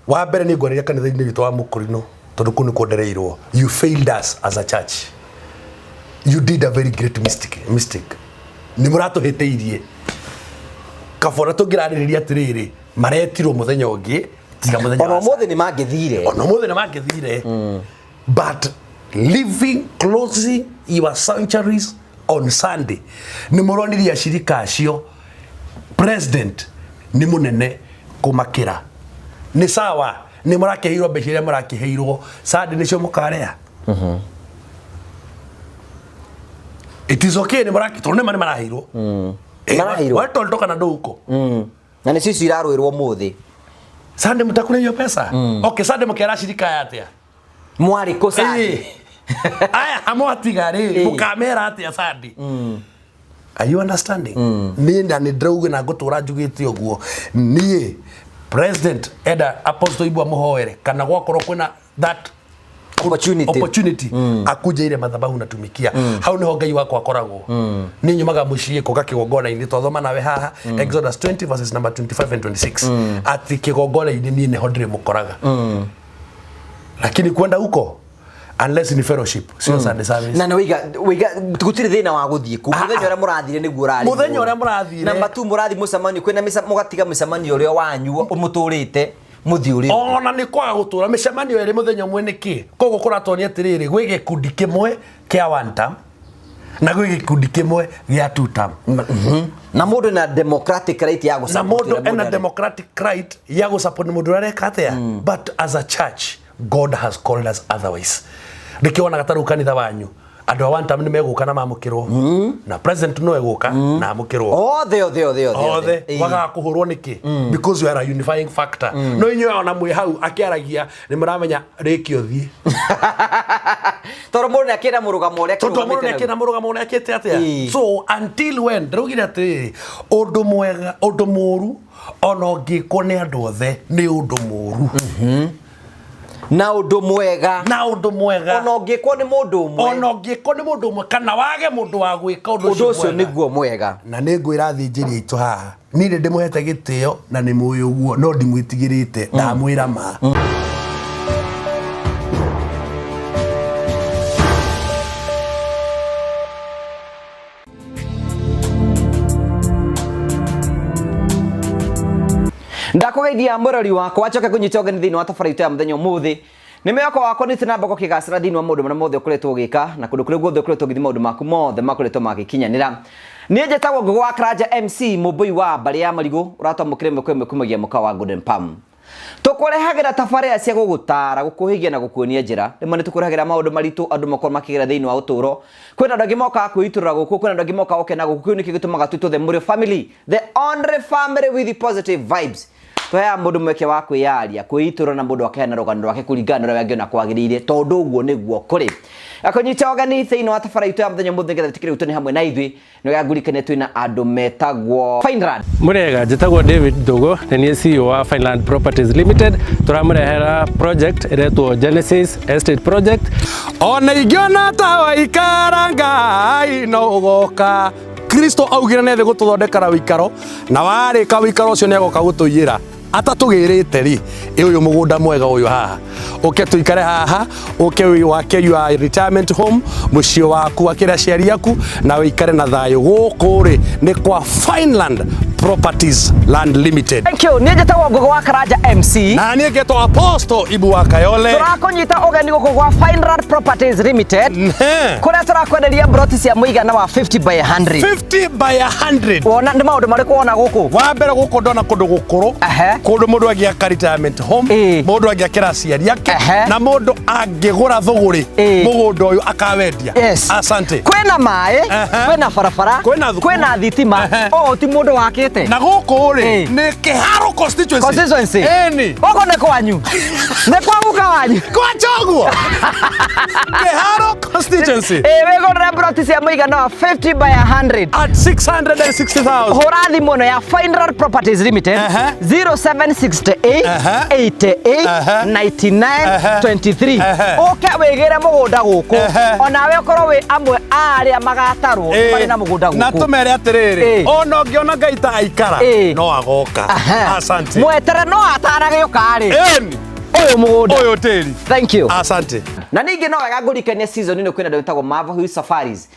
Wa mbere nĩ ngwarĩria kanitha-inĩ witũ wa Mũkũrinũ tondũ kũu nĩkuo ndereirwo. You failed us as a church. You did a very great mistake. Mistake. Nĩ mũratũhĩtĩirie. Kaba ũrĩa tũngĩrarĩrĩria atĩrĩrĩ, maretirwo mũthenya ũngĩ tiga mũthenya Ona wa ũmũthĩ nĩ mangĩthire. Ona ũmũthĩ nĩ mangĩthire. But living closing your sanctuaries on Sunday nĩ mũronirie acirika acio president nĩ mũnene kũmakĩra. Nĩ sawa nĩ mũrakĩheirwo mbeca iria mũrakĩheirwo, Sunday nĩcio mũkarĩa. It is okay nĩ mũrakĩ tondũ nĩma nĩ maraheirwo. Maraheirwo. Wetoltoka na ndũko. Na nĩcio icio irarũĩrwo ũmũthĩ. Sunday mtakula hiyo pesa. Okay, Sunday mũkera acirika aya atĩa? Mwarĩ kũ Sunday? Aya mwatiga rĩ, mũkamera atĩa Sunday? Are you understanding? Niĩ na nĩ ndĩrauga na ngũtũra njugĩte ũguo. Niĩ president enda Apostle Ibu amũhoere kana gwakorwo kwĩna that Opportunity. Opportunity akuje ile madhabahu natumikia. Hau niho Ngai wakwa akoragwo. Niĩ nyumaga mũciĩ kũga kĩgongona-inĩ twathoma nawe haha Exodus 20 verses number 25 and 26 atĩ kĩgongona-inĩ niĩ nĩho ndĩrĩmũkoraga, lakini kwenda huko unless ni fellowship, sio Sunday service. Na nĩ waiga waiga gũtirĩ thĩna wa gũthiĩ kũ Ah, mũthenya ah. ũrĩa mũrathire nĩguo ũrarĩ Mũthenya ũrĩa mũrathire. Na matu mũrathi mũcemanio kwĩna mũgatiga mũcemanio ũrĩa wanyu mũtũrĩte mũthiĩ ũrĩa ũngĩ. Ona nĩ kwaga gũtũra mĩcemanio ĩrĩ mũthenya ũmwe nĩkĩ? Koguo kũratuonia atĩrĩrĩ, gwĩ gĩkundi kĩmwe kĩa one term na gwĩ gĩkundi kĩmwe gĩa two term. Na mũndũ na democratic right ya Na gũ-support mũndũ ũrĩa ena arenda. Democratic right ya gũ-support mũndũ ũrĩa areka atĩa, but as a church God has called us otherwise. Nĩkĩo wonaga ta rĩu kanitha wanyu andũ a one term nĩ megũka na mamũkĩrwo, na president no egũka na amũkĩrwo. Othe othe othe othe. Othe. Ĩĩ. Wagaga kũhũrwo nĩkĩ? Because you are a unifying factor. No inyuĩ ona mwĩ hau akĩaragia nĩ mũramenya rĩki ũthiĩ. Tondũ mũndũ nĩ akĩra mũrũgamo ũrĩa Tondũ mũndũ akĩrũgamĩte nĩ akĩna mũrũgamo ũrĩa akĩte atĩa. Ĩĩ. So until when ndĩraugire atĩrĩrĩ, ũndũ mwega, ũndũ mũru ona ũngĩkwo nĩ andũ othe nĩ ũndũ mũru. Na ũndũ mwega Na ũndũ mwega ona ũngĩkwo nĩ mũndũ ũmwe ona ũngĩkwo nĩ mũndũ ũmwe kana wage mũndũ wa gwĩka ũndũ ũndũ ũcio mwega. Nĩguo mwega. Na nĩ ngwĩra athĩnjĩri aitũ haha, niĩ nĩ ndĩmũhete gĩtĩo na nĩ mũĩ ũguo, no ndimwĩtigĩrĩte, ndamwĩra ma. Ndakũgeithia mũrori wakwa, njoke kũnyita ũgeni thĩinĩ wa tabarĩra itũ ya mũthenya ũmũthĩ. Nĩ mwĩhoko wakwa nĩ na mbako kĩgacĩra thĩinĩ wa maũndũ marĩa mothe ũkoretwo ũgĩka na kũndũ kũrĩa guothe ũkoretwo ũgĩthiĩ, maũndũ maku mothe makoretwo magĩkinyanĩra. Niĩ njĩtagwo Ngũgũ wa Karanja MC mũmbũi wa mbarĩ ya marigũ ũratwamũkĩra ĩmwe kwa ĩmwe kumagia mũkawa wa Golden Palm. Tũkũrehagĩra tabarĩra cia gũgũtara, gũkũhĩgia na gũkuonia njĩra. Rĩmwe nĩ tũkũrehagĩra maũndũ maritũ andũ makorwo makĩgera thĩinĩ wa ũtũũro. Kwĩna andũ angĩ mokaga kwĩitũrũra gũkũ, kwĩna andũ angĩ mokaga gũkena gũkũ. Kĩu nĩkĩo gĩtũmaga twĩtwo the Mũrĩo family, the only family with positive vibes. Tũheaga mũndũ mweke wa kwĩyaria, kwĩitũrũra na mũndũ akaheana rũgano rwake kũringana na ũrĩa angĩona kwagĩrĩire, tondũ ũguo nĩguo kũrĩ. Akũnyita ũgeni thĩinĩ wa tabarĩra itũ ya mũthenya ũmũthĩ nĩgetha wĩtĩkĩre gwitũ nĩ hamwe na ithuĩ. Nĩ ngũririkania twĩna andũ metagwo Fineland. Murega, njĩtagwo David Ndugu, nĩ niĩ CEO wa Fineland Properties Limited. Tũramũrehera project ĩretwo Genesis Estate Project. Ona ingĩona ta waikara, Ngai no ũgoka. Kristo augire nĩ thĩ gũtũthondekera wĩikaro, na warĩka wĩikaro ũcio nĩ agoka gũtũiyĩra. Atatũgĩrĩte rĩ, ĩ ũyũ mũgũnda mwega ũyũ haha, ũke tũikare haha, ũke wĩ wake your retirement home, mũciĩ waku, wakĩre aciari aku na wĩikare na thayũ. Gũkũ rĩ nĩ kwa Fineland Properties Land Limited. Thank you. Niĩ njĩtagwo Ngũgĩ wa Karanja MC. Na niĩ ngetwo Apostle Ibu wa Kayole. Tũrakũnyita ũgeni gũkũ gwa Fineland Properties Limited kũrĩa tũrakwenderia mburoti cia mũigana wa 50 by 100. 50 by 100. Wona nĩ maũndũ marĩkũ wona gũkũ? Wa mbere gũkũ ndona kũndũ gũkũrũ, kũndũ mũndũ angĩaka retirement home, mũndũ angĩakĩra aciari ake, na mũndũ angĩgũra thũgũrĩ mũgũnda ũyũ akawendia. Asante. Kwĩna maĩ, kwĩna barabara, Kwĩna thukuru. Kwĩna thitima. Ũũ ti mũndũ wakĩte. Na gũkũ rĩ nĩ Kĩharo constituency. Constituency. Ĩni. Gũkũ nĩ kwanyu, nĩ kwa guka Wanyu. Kwacha ũguo Kĩharo constituency. Ĩ wĩgũrĩre broti cia mũigana wa 50 by 100. At 660,000. Hũra thimũ ĩno ya Fineroad Properties Limited 0768 88 99 23. Ũke wĩgĩre mũgũnda gũkũ, onawe ũkorwo wĩ amwe a arĩa magatarwo marĩ na mũgũnda Na gũkũ. tũmere atĩrĩrĩ, ona ũngĩona Ngai ta aikara, no agoka. Asante. Mwetere no atanagĩũka rĩ. Ĩni. Ũyũ mũgũnda. Ũyũ tĩri. Thank you. Asante. Na ningĩ no wega ngũrikanie season ĩno kwĩna andũ metagwo Mava Hill Safaris.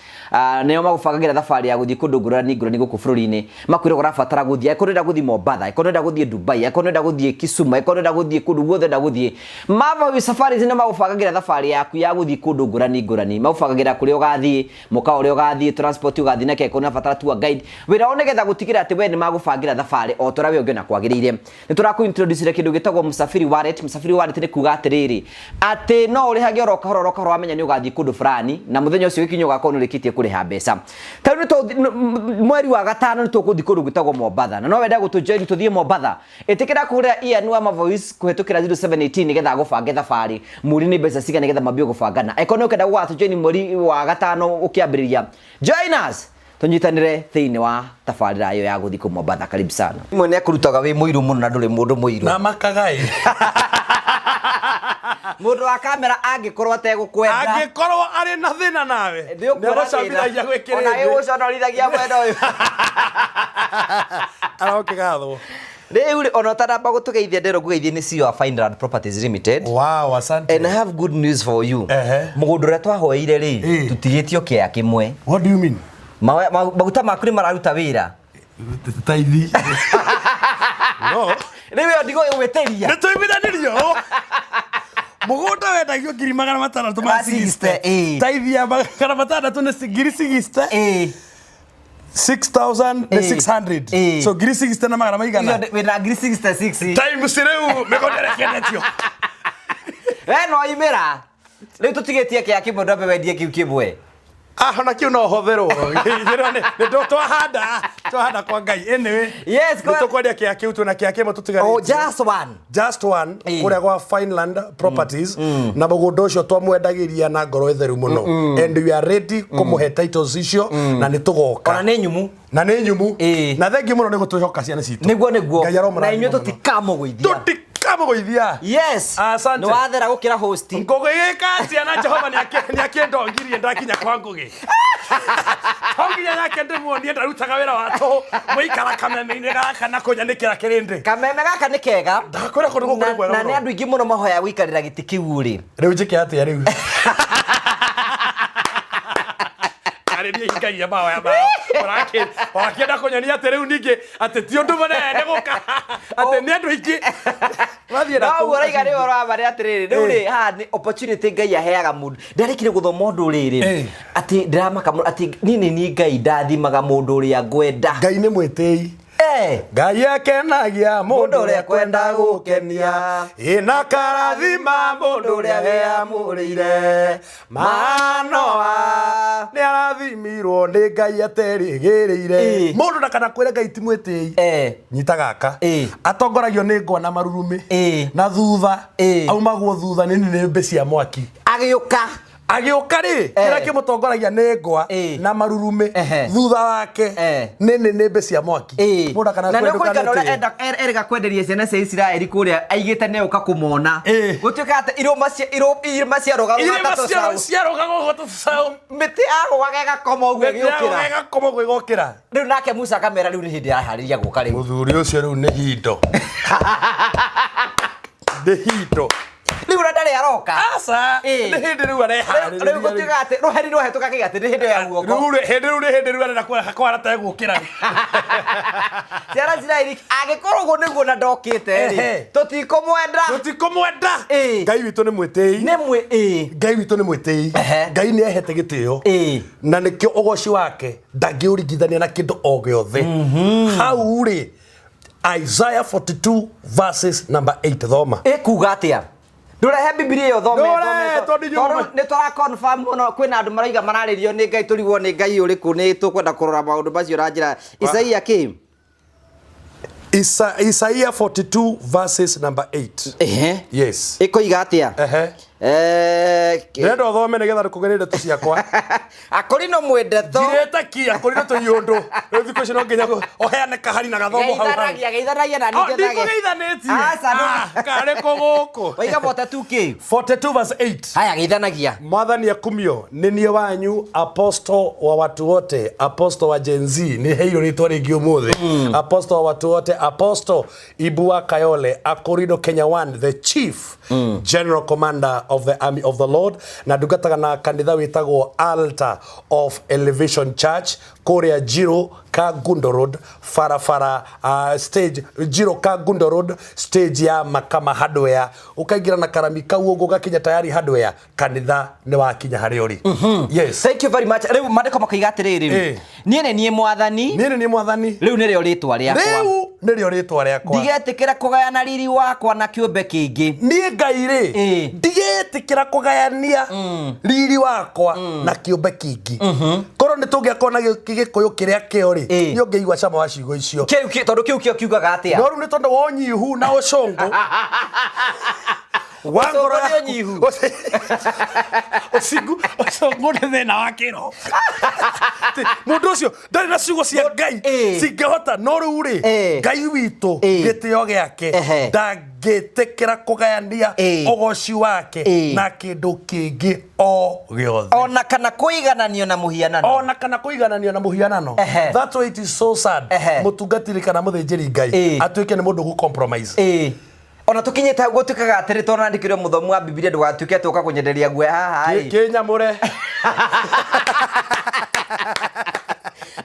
Nĩo magũbangagĩra thabarĩ ya gũthiĩ kũndũ ngũrani ngũrani gũkũ bũrũri-inĩ. Makwĩra ũrabatara gũthiĩ, angĩkorwo ũrenda gũthiĩ Mombatha, angĩkorwo ũrenda gũthiĩ Dubai, angĩkorwo ũrenda gũthiĩ Kisumu, angĩkorwo ũrenda gũthiĩ kũndũ guothe ũrenda gũthiĩ. Mava Hill Safaris nĩo magũbangagĩra thabarĩ yaku ya gũthiĩ kũndũ ngũrani ngũrani. Magũbangagĩra kũrĩa ũgathiĩ, mũkawa ũrĩa ũgathiĩ, transport ũgathiĩ nake, angĩkorwo ũrabatara tour guide. Wĩra wao nĩgetha gũtigĩrĩra atĩ we nĩ magũbangĩra thabarĩ o ta ũrĩa we ũngĩona kwagĩrĩire. Nĩ tũrakũ introduce kĩndũ gĩtagwo Msafiri Wallet. Msafiri Wallet nĩ kuga atĩrĩrĩ, atĩ no ũrĩhage oro kahora oro kahora wamenya nĩ ũgathiĩ kũndũ fulani, na mũthenya ũcio ũgĩkinya ũgakorwo nĩ ũrĩkĩtie kũrĩha mbeca. Ta rĩu mweri wa gatano nĩ tũgũthiĩ kũndũ gwĩtagwo Mombatha, na no wende gũtũ join tũthiĩ Mombatha. Ĩtĩkĩra kũhũrĩra Ian wa Mavoice kũhĩtũkĩra 0718 nĩgetha agũbange thabarĩ, mweri nĩ mbeca cigana nĩgetha mambie gũbangana. Angĩkorwo nĩ ũkenda gũgatũ join mweri wa gatano ũkĩambĩrĩria, join us tunyitanire thiini wa tabarĩra ĩyo ya gũthiĩ kũ Mombatha. Karibu sana. Imwe nĩ akũrutaga wĩ mũirũ mũno na ndũrĩ mũndũ mũirũ. Na makagai. Mũndũ wa kamera angĩkorwo ategũkwenda, Angĩkorwo arĩ na thĩna nawe, nĩegũcambithagia gwĩ ona kĩrĩndĩ. ĩgũconorithagia mwena ũyũ. Arokĩgathwo. Rĩu rĩ, ona ũtanamba gũtũgeithia ndĩrwo ngũgeithie nĩ CEO wa Fineland Properties Limited. Wow, asante. And I have good news for you. Mũgũnda ũrĩa twahoeire rĩ, tũtigĩtio kĩea kĩmwe. What do you mean? Maguta maku nĩ mararuta wĩra. Taithi. No. Rĩu ĩyo ndigũgwĩtĩria. Nĩ tũiguithanirio. Mũgũnda wendagio ngiri magana matandatũ ma Ma 60, 60. ĩĩ. Taithi ya magana matandatũ nĩ ngiri 60. Ĩĩ. 6600. Ĩĩ. So ngiri 60 na magana maigana. Wĩna ngiri 66. Times rĩu mĩgũnda ĩrĩa ĩkendetio. We no imĩra. Rĩu tũtigĩtie kĩea kĩmwe ndwambe wendie kĩu kĩmwe. Ah, ona kĩu no hũthĩrwo. Gĩthĩrwo nĩ twahanda kwa Ngai. Anyway. Yes, nĩ tũkwendia kĩea kĩu twĩna kĩea kĩmwe tũtigarĩtie. Oh, just one. Just one kũrĩa gwa Fineland Properties, na mũgũnda ũcio twamwendagĩria na ngoro ĩtheru mũno, and we are ready kũmũhe titles icio na nĩ tũgoka. Ona nĩ nyumu. Na nĩ nyumu. Na thengiũ mũno nĩ gũtwĩhoka ciana citũ. Nĩguo nĩguo. Ngai aromũrathima Na inyuĩ mũno. tũtikamũgũithia. Tũtikamũgũithia. Yes. Asante. Nĩ wathera gũkĩra host. Ngũgĩ gĩka atĩa na Jehova nĩakĩndongirie ndakinya kwa Ngũgĩ. To nginya nake ndĩmuonie ndarutaga wĩra wa tũhũ gũikara kameme-inĩ gaka na kũnyanĩkĩra kĩrĩndĩ. Kameme gaka nĩ kega. Ndakwĩra kũndũ gũkũ nĩ kwega Na nĩ mũno. andũ aingĩ mũno mahoya gũikarĩra gĩtĩ kĩu rĩ. Rĩu njĩke atĩa rĩu? Arĩria hingagia mahoya mao. Ũrakĩenda kũnyonia atĩ rĩu ningĩ atĩ ti ũndũ mũnene gũka atĩ nĩ andũ aingĩ Ũrathiĩ na No kũu. ũguo ũraiga rĩ ũhoro wa ma nĩ atĩrĩrĩ, rĩu rĩ haha nĩ opportunity Ngai aheaga mũndũ. Ndarĩkire gũthoma ũndũ rĩrĩ atĩ ndĩramaka mũno atĩ niĩ nĩ niĩ Ngai ndathimaga mũndũ ũrĩa ngwenda. Ngai nĩ mwĩtĩi. Ngai akenagia mũndũ ũrĩa kwenda gũkenia, ĩna karathima mũndũ ũrĩa wĩamũrĩire. Manoa nĩ arathimirwo nĩ Ngai aterĩgĩrĩire. Mũndũ ndakanakwĩre Ngai ti mwĩtĩi. Nyita gaka. Atongoragio nĩ ngwa na marurumĩ. Na thutha aumagwo thutha nĩ nĩnĩmbĩ cia mwaki. Agĩũka. Agĩũka rĩ, kĩrĩa kĩmũtongoragia nĩ ngwa na marurumĩ, thutha wake nĩ nĩnĩmbĩ cia mwaki. Mũndũ Na nĩ akanakwĩra ũkũririkana ũrĩa ndũkanetĩe. erĩga kwenderia ciana cia Isiraeli kũrĩa aigĩte nĩ ũka kũmona. Gũtuĩka atĩ irũma irĩma ciarũgarũga Irĩma ta tũcaũ. ciarũgaga ũguo ta tũcaũ. Mĩtĩ yagũaga ĩgakoma ũguo Mĩtĩ yagũaga ĩgĩũkĩra. ĩgakoma ũguo ĩgokĩra. Rĩu nake Musa akamera rĩu nĩ hĩndĩ araharĩria gũka rĩu. Mũthuri ũcio rĩu nĩ hindo. Nĩ hindo. Rĩu ũrĩa ndarĩ aroka. Aca. Nĩ hĩndĩ rĩu areharĩrĩria. Rĩu gũtuĩka atĩ rũheni rwahetũka kĩga atĩ nĩ hĩndĩ ya guoko. Rĩu rĩ- hĩndĩ rĩu nĩ hĩndĩ rĩu arenda kwara tegũkĩra. Ciana Isiraeli angĩkorwo ũguo nĩguo na ndokĩte rĩ, tũtikũmwenda. Tũtikũmwenda. Ngai witũ nĩ mwĩtĩi. Nĩ mwĩ Ngai witũ nĩ mwĩtĩi. Ngai nĩ ehete gĩtĩo. Na nĩkĩo ũgoci wake ndangĩũringithania na kĩndũ o gĩothe. Hau rĩ, Isaiah 42 verses number 8 thoma. Ĩkuga atĩa? Ndũrehe Bibilia ĩyo thome. Ndũrehe, tondũ inyuĩ Tondũ nĩ tũra confirm mũno kwĩna andũ maraiga mararĩrio nĩ Ngai tũrigwo nĩ Ngai ũrĩkũ nĩ tũkwenda kũrora maũndũ macio na njĩra Isaia kĩ? Isaia 42 verses number 8. Ehe. Yes. Ĩkoiga atĩa? Ehe. Ndĩrenda ũthome nĩgetha ndũkũgerie ndeto ciakwa. Akorino mwendeto. Njirĩte ki akorino tũi ũndũ. Rĩu thikũ ici no nginya ũheane kahari na gathomo hau hau. Geithanagia, geithanagia na Oh, niĩ ngethage. ndikũgeithanĩtie. Aca, Ah, karĩ kũ gũkũ? Waiga 42 kĩ? 42 verse 8. Haya, geithanagia. Mwathani akumio nĩ niĩ wanyu apostle wa watu wote, apostle wa Gen Z, nĩ heirwo rĩtwa rĩngĩ ũmũthĩ. Apostle wa watu wote, Apostle Ibua Kayole, Akorino Kenya One, the chief general commander of the army of the Lord, na ndungataga na kanitha wĩtagwo Altar of Elevation Church kũrĩa Njirũ Kangundo Road, barabara stage Njirũ Kangundo Road, stage ya Makama Hardware. Ũkaingĩra na karami kau ũguo ũgakinya tayari hardware, kanitha nĩ wakinya harĩa ũrĩ. Yes. Thank you very much. Rĩu maandĩko makoiga atĩrĩrĩ, niĩ nĩ niĩ mwathani, Niĩ nĩ niĩ mwathani, rĩu nĩrĩo rĩtwa rĩakwa. rĩu nĩrĩo rĩtwa rĩakwa. Ndigetĩkĩra kũgayana riri wakwa na kĩũmbe kĩngĩ. Niĩ Ngai rĩ, ndigĩtĩkĩra kũgayania riri wakwa na kĩũmbe kĩngĩ. Korwo nĩ tũngĩakorwo na gĩkũyũ kĩrĩa kĩo rĩ, nĩ ũngĩigua cama wa ciugo icio. Kĩu tondũ kĩu kĩo kiugaga atĩa? No rĩu nĩ tondũ wa ũnyihu na ũcũngũ wa ngoro Ũcũngũ nĩ yaku. ũnyihu. Ũcũngũ ũcũngũ nĩ thĩna wa kĩroho. Mũndũ ũcio ndarĩ na ciugo cia Ngai cingĩhota, no rĩu rĩ, Ngai witũ gĩtĩo gĩake ndangĩtĩkĩra kũgayania ũgoci wake na kĩndũ kĩngĩ o gĩothe, Ona kana kũigananio na mũhianano. Ona kana kũigananio na mũhianano. That's why it is so sad mũtungatĩri kana mũthĩnjĩri Ngai atuĩke nĩ mũndũ gũ compromise. Ona tũkinyĩte hau gũtuĩkaga atĩrĩ, tondũ nandĩkĩrwo mũthomi wa Bibilia ndũgatuĩke atĩ ũka kũnyenderia guoya haha ĩ. Kĩnyamũre.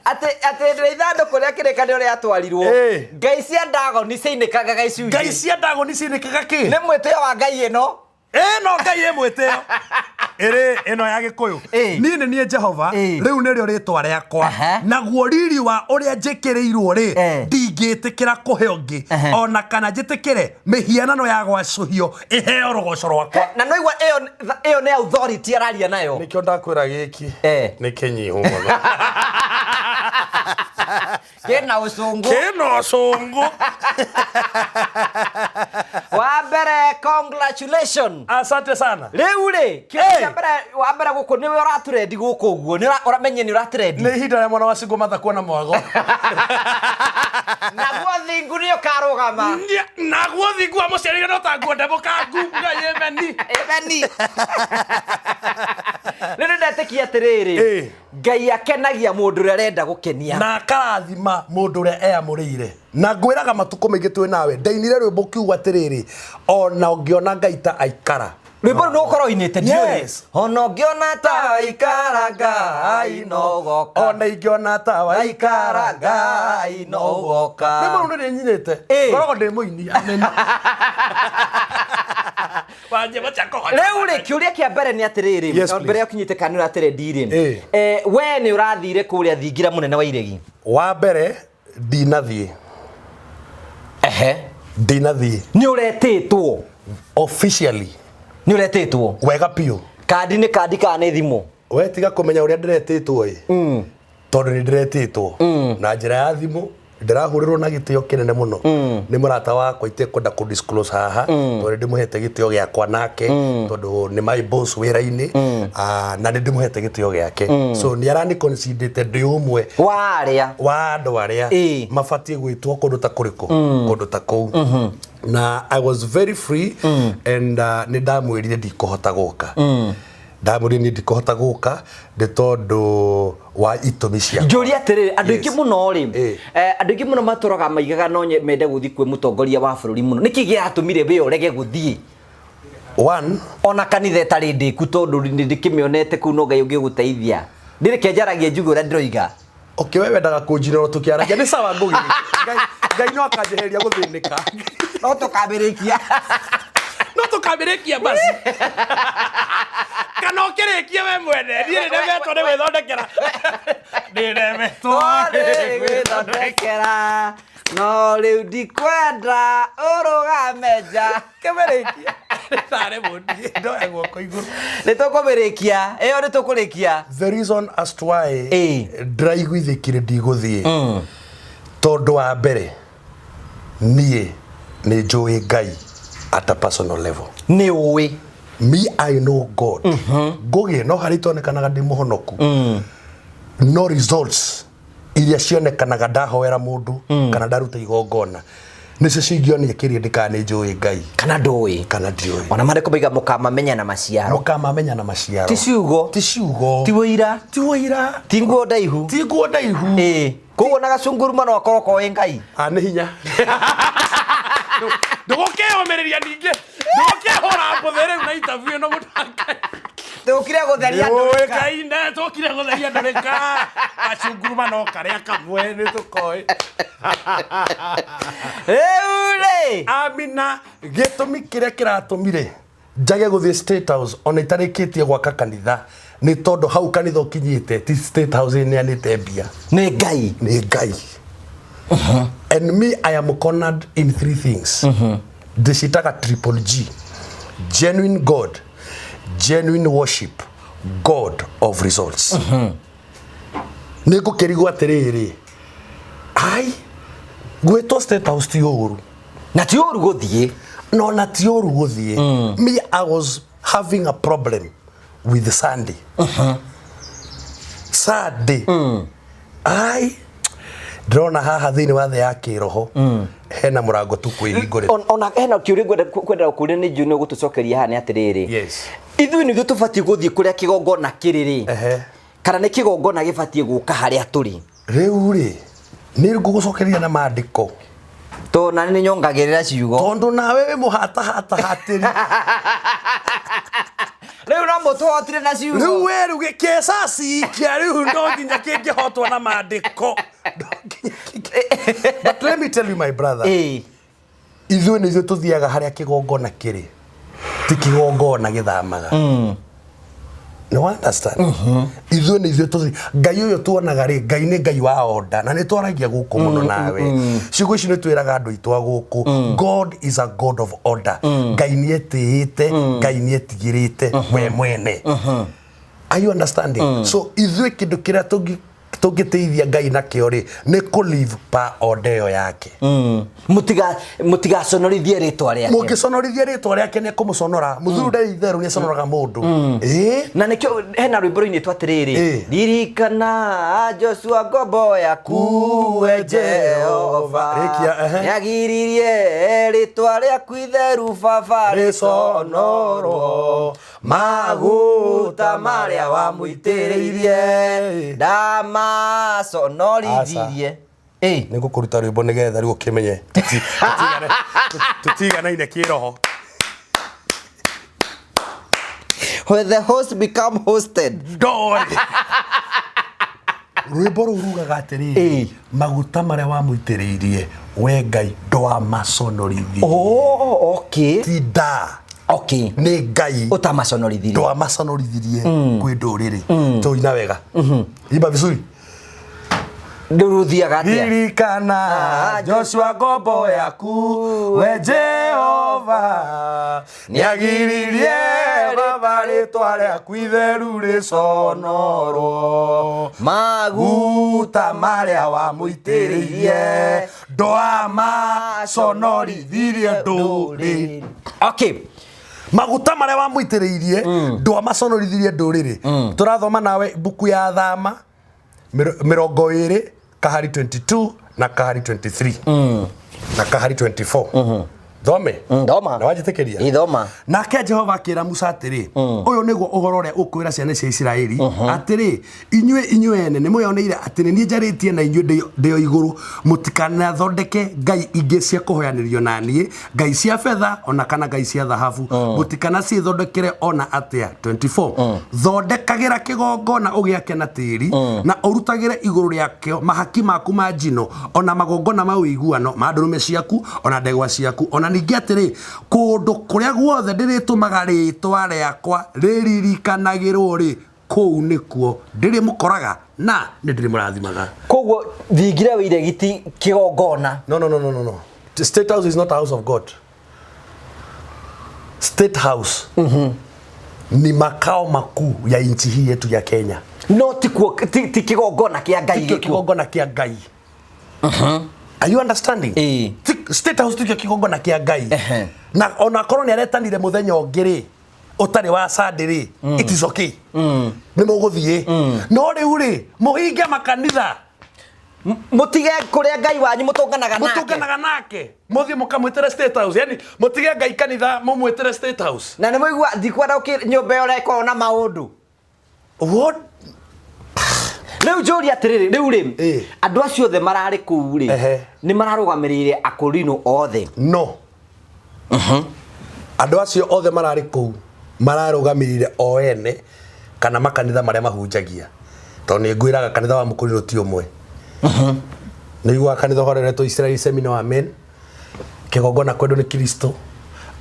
Atĩ atĩ hĩndĩ ĩrĩa ithandũkũ rĩa kĩrĩkanĩro rĩatwarirwo, ngai cia Ndagoni ciainĩkangaga Ngai icunjĩ. Cia Ndagoni cinĩkaga kĩ? Nĩ mwĩtĩo wa ngai ĩno. Ĩno ngai ĩ mwĩtĩo ĩrĩ ĩno ya gĩkũyũ. Niĩ nĩ niĩ Jehova, rĩu nĩrĩo rĩtwa rĩakwa, naguo riri wa ũrĩa njĩkĩrĩirwo rĩ, ndingĩtĩkĩra kũhe ũngĩ, ona kana njĩtĩkĩre mĩhianano ya gwacũhio ĩheo rũgoco rwakwa. Na noigua ĩyo ĩyo nĩ authority araria nayo. Nĩkĩo ndakwĩra gĩkĩ nĩ kĩnyihu mũno. Kĩna ũcũngũ. Kĩna ũcũngũ. Wa mbere, congratulation. Asante sana. Rĩu rĩ, kĩũria kĩa mbere, wa mbere gũkũ nĩwe ũratũrendi gũkũ ũguo, nĩ ũramenye nĩ ũratũrendi. Nĩ ihinda rĩa mwana wa Cingũ Matha kuona mwago. Naguo thingu nĩ ũkarũgama. Naguo thingu wa mũciarire no ta nguo ndembũkangu. Ngai ĩmeni. Ĩmeni. Rĩu nĩ ndetĩkia atĩrĩrĩ, Ngai akenagia mũndũ ũrĩa arenda gũkenia. Na akarathima mũndũ ũrĩa eyamũrĩire. Na ngwĩraga matukũ maingĩ twĩ nawe, ndainire rwĩmbo kiugo atĩrĩrĩ, ona ũngĩona Ngai ta aikara. Rwĩmbo rũu nĩ ũkorwo ũinĩte, ndiũĩ. Yes. Ona ũngĩona ta waikara Ngai no ũgoka. Ona ingĩona ta waikara Ngai no ũgoka. Rwĩmbo rũu nĩ ndĩnyinĩte. Ngoragwo ndĩ mũini. Amen. Wa nyĩmbo cia kũgoca. Rĩu rĩ, kĩũria kĩa mbere nĩ atĩrĩrĩ, Yes, mbere ya ũkinyĩte kana nĩ ũratĩre rĩ, we nĩ ũrathire kũrĩa thingira mũnene wa iregi? Wa mbere ndinathiĩ. Ndinathiĩ. Nĩ ũretĩtwo? Officially. Nĩ ũretĩtwo? Wega biũ. Kandi nĩ kandi kana nĩ thimũ? We tiga kũmenya ũrĩa ndĩretĩtwo ĩ. Tondũ nĩ ndĩretĩtwo na njĩra ya thimũ, ndĩrahũrĩrwo na gĩtĩo kĩnene mũno nĩ mũrata wakwa itekwenda kũ disclose haha, tondũ nĩ ndĩmũhete gĩtĩo gĩakwa nake, tondũ nĩ my boss wĩra-inĩ, na nĩ ndĩmũhete gĩtĩo gĩake, so nĩ arani considerate ndĩ ũmwe wa arĩa wa andũ arĩa mabatiĩ gwĩtwo kũndũ ta kũrĩkũ, kũndũ ta kũu. Na I was very free and nĩ ndamwĩrire ndikũhota gũka. Ndamwĩrire niĩ ndikũhota gũka nĩ tondũ wa itũmi ciakwa. Njũria atĩrĩrĩ, andũ aingĩ mũno rĩ, andũ aingĩ mũno matũraga maigaga no mende gũthiĩ kwĩ mũtongoria wa bũrũri mũno. Nĩkĩ gĩatũmire we ũrege gũthiĩ? One, ona kanitha ĩtarĩ ndĩku, tondũ nĩ ndĩkĩmĩonete kũu, no Ngai ũngĩgũteithia. Ndĩrĩ njaragia njuge ũrĩa ndĩroiga. Okay, we wendaga kũnjinĩrwo tũkĩaragia, nĩ sawa, ngũgĩ. Ngai no akanjeheria gũthĩnĩka. No tũkambĩrĩkia. No tũkambĩrĩkia basi. Kana ũkĩrĩkie we mwene, niĩ nĩ ndemetwo nĩ gwĩthondekera. Nĩ ndemetwo nĩ gwĩthondekera. No rĩu ndikwenda ũrũgame nja. Kĩmĩrĩkia. Nĩ tarĩ mũndũ ndoya guoko igũrũ. Nĩ tũkũmĩrĩkia. Ĩyo nĩ tũkũrĩkia. The reason as to why ndĩraiguithĩkire ndigũthiĩ, tondũ wa mbere Niĩ nĩ njũĩ Ngai at a personal level. Nĩ ũĩ. Me, I know God. Ngũgĩ no harĩa itonekanaga ndĩ mũhonoku, no results iria cionekanaga ndahoera mũndũ kana ndaruta igongona nĩcio cingĩonia kĩrĩndĩ kana nĩ njũĩ Ngai kana ndũĩ. Kana ndiũĩ. Ona marĩkũ maiga mũkamamenya na maciaro. Mũkamamenya na maciaro. Ti ciugo. Ti ciugo. Ti wĩira. Ti wĩira. Ti nguo ndaihu. Ti nguo ndaihu. Ĩĩ, koguo na gacunguruma no akorwo koĩ Ngai. Ah, nĩ hinya ndũgũkĩyũmĩrĩria, ningĩ ndũgũkĩhũra mbũthĩ rĩu na interview ĩno mũtanga. Tũkire gũtheria Nĩũĩ ndũrĩka. Ngai na tũkire gũtheria ndũrĩka, gacunguruma no karĩa kamwe nĩ tũkoĩ. Rĩu rĩ. Amina, gĩtũmi kĩrĩa kĩratũmire njage gũthiĩ State House ona itarĩkĩtie gwaka kanitha nĩ tondũ hau kanitha ũkinyĩte ti State House ĩneanĩte mbia. Nĩ Ngai. Nĩ Ngai. And me, I am cornered in three things ndĩcitaga triple G: genuine God, genuine worship, God of results. Nĩ ngũkĩrigwo atĩrĩrĩ, ai, gwĩtwo State House ti ũru. Na ti ũru gũthiĩ. No na ti ũru gũthiĩ. Me, I was having a problem with Sunday. Sunday, ai, ndĩrona haha thĩinĩ wa thĩ ya kĩroho hena mũrango tu kwĩhingũrĩra. Ona hena kĩũria ngwenda kwenda gũkũria, nĩ njũĩ nĩ ũgũtũcokeria haha, nĩ atĩrĩrĩ, ithuĩ nĩthuĩ tũbatiĩ gũthiĩ kũrĩa kĩgongona kĩrĩ rĩ, kana nĩ kĩgongona gĩbatiĩ gũka harĩa tũrĩ? Rĩu rĩ, nĩ ngũgũcokeria na maandĩko. Tondũ nani nĩ nyongagĩrĩra ciugo. Tondũ nawe wĩ mũhatahatahatĩri. Rĩu no mũtũhotire na ciugo. Rĩu we, rĩu gĩkĩcaci kĩa rĩu no nginya kĩngĩhotwo na maandĩko. No nginya. But let me tell you, my brother, ithuĩ nĩ ithuĩ tũthiaga harĩa kĩgongona kĩrĩ, ti kĩgongona gĩthamaga. Nĩ wa understand? Ithuĩ nĩ ithuĩ tũthi. Ngai ũyũ tuonaga rĩ, Ngai nĩ Ngai wa order, na nĩ twaragia gũkũ mũno nawe ciugo ici, nĩ twĩraga andũ aitũ a gũkũ, God is a God of order. Ngai nĩ etĩĩte, Ngai nĩ etigĩrĩte we mwene. Are you understanding? So ithuĩ kĩndũ kĩrĩa tũngĩteithia Ngai nakĩo rĩ, nĩ kũ live pa order ĩyo yake. Mũtigaconorithie rĩtwa rĩake. Mũngĩconorithia rĩtwa rĩake, nĩ ekũmũconora. Mũthuri ndarĩ itherũ, nĩ aconoraga mũndũ. Ĩĩ. Na nĩkĩo hena rwĩmbo rũinĩtwo atĩrĩrĩ, "Ririkana Joshua ngombo yaku, we Jehova." Rĩkia, ehe. Nĩagiririe rĩtwa rĩaku itheru, Baba, rĩconorwo. Maguta marĩa wamũitĩrĩirie ndamaconorithirie. Ĩ. Nĩ ngũkũruta rwĩmbo nĩgetha rĩu ũkĩmenye tũtiganaine kĩroho. When the host become hosted. Ndorĩ rwĩmbo rũu rugaga atĩrĩrĩ, maguta marĩa wamũitĩrĩirie we Ngai ndwamaconorithirie. Oh, okay. Ti nda. Nĩ Ngai. Ũtamaconorithirie. Ndwamaconorithirie kwĩ ndũrĩrĩ. Tũina wega, imba vizuri. Rĩu rũthiaga atĩa? Ririkana Joshua ngombo yaku, we Jehova, nĩagiririe Baba rĩtwa rĩaku itheru rĩconorwo. Maguta maguta marĩa wamũitĩrĩirie ndwamaconorithirie ndũrĩrĩ. Maguta marĩa wamũitĩrĩirie ndwamaconorithirie ndũrĩrĩ. Tũrathoma nawe mbuku ya Thama 20 kahari 22 na kahari 23 na kahari 24. Thome. Thoma. Na wanjĩtĩkĩria? Ĩ, thoma. Nake Jehova akĩra Musa atĩrĩ, ũyũ nĩguo ũhoro ũrĩa ũkwĩra ciana cia Isiraeli atĩrĩ, inyuĩ ene nĩ mwĩoneire atĩ nĩ niĩ njarĩtie na inyuĩ ndĩ o igũrũ. Mũtikanathondeke ngai ingĩ cia kũhoyanĩrio na niĩ, ngai cia betha ona kana ngai cia thahabu, mũtikanacithondekere ona atĩa. 24 Thondekagĩra kĩgongona ũgĩake na tĩri, na ũrutagĩre igũrũ rĩakĩo mahaki maku ma njino ona magongona ma ũiguano ma ndũrũme ciaku ona ndegwa ciaku. Ona ningĩ atĩrĩ, kũndũ kũrĩa guothe ndĩrĩtũmaga rĩĩtwa rĩakwa rĩririkanagĩrwo rĩ, kũu nĩkuo ndĩrĩmũkoraga na nĩ ndĩrĩmũrathimaga. Koguo thingira wĩiregiti kĩgongona. No, no, no, no, no, no. The State House is not a house of God. State House ni makao makuu ya nchi hii yetu ya Kenya. No ti kuo, ti kĩgongona kĩa Ngai Tikio gĩkuo. Kigongona kia Ngai. Are you understanding? Ĩĩ. Ti State House tikio kigongona kia Ngai. Ehe. Na ona korwo nĩ aretanire mũthenya ũngĩ rĩ, ũtarĩ wa Sunday rĩ, it is okay, nĩ mũgũthiĩ. No rĩu rĩ, mũhinge makanitha, Mutige kuria Ngai wanyu mutunganaga nake. Mũtũnganaga nake, mũthiĩ mũkamwĩtĩre State House. Yani mũtige Ngai kanitha, mũmwĩtĩre State House. Na nĩ mũigua ndikwenda nyũmba ĩyo ũrekorwo na maũndũ. What? Rĩu njũria atĩrĩrĩ, rĩu rĩ, andũ acio othe mararĩ kũu rĩ, nĩ mararũgamĩrĩire akorino othe? No, andũ acio othe mararĩ kũu mararũgamĩrĩire o ene kana makanitha marĩa mahunjagia, tondũ nĩ ngwĩraga kanitha wa mũkũrinũ ti ũmwe. Nĩ iguaga kanitha ũhoreretwo Israel Seminar wa Men, kĩgongona kwendwo nĩ Kristo,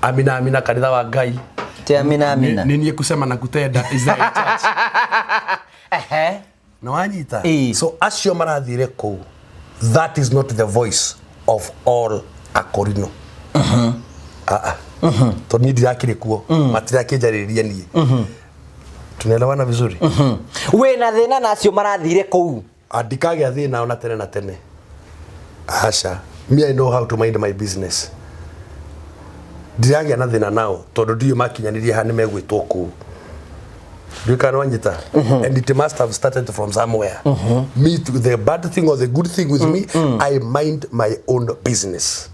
amina amina, kanitha wa Ngai. Te amina amina. Nĩ niĩ kusema na kutenda Israel Church. Na wanyita? Ĩĩ. So acio marathire kũu, that is not the voice of all akorino. Ah, ah. Tondũ niĩ ndirakĩrĩ kuo, matirakĩnjarĩrĩria niĩ. Tunaelewana vizuri? Wĩna thĩna na acio marathire kũu? Andikagĩa thĩna ona tene na tene. Aca, me, I know how to mind my business. Ndiragĩa na thĩna nao tondũ ndiũĩ makinyanĩrie ha nĩ megwĩtwo kũu. Ndiũĩ kana wanyita. And it must have started from somewhere. Me to the bad thing or the good thing with me, I mind my own business.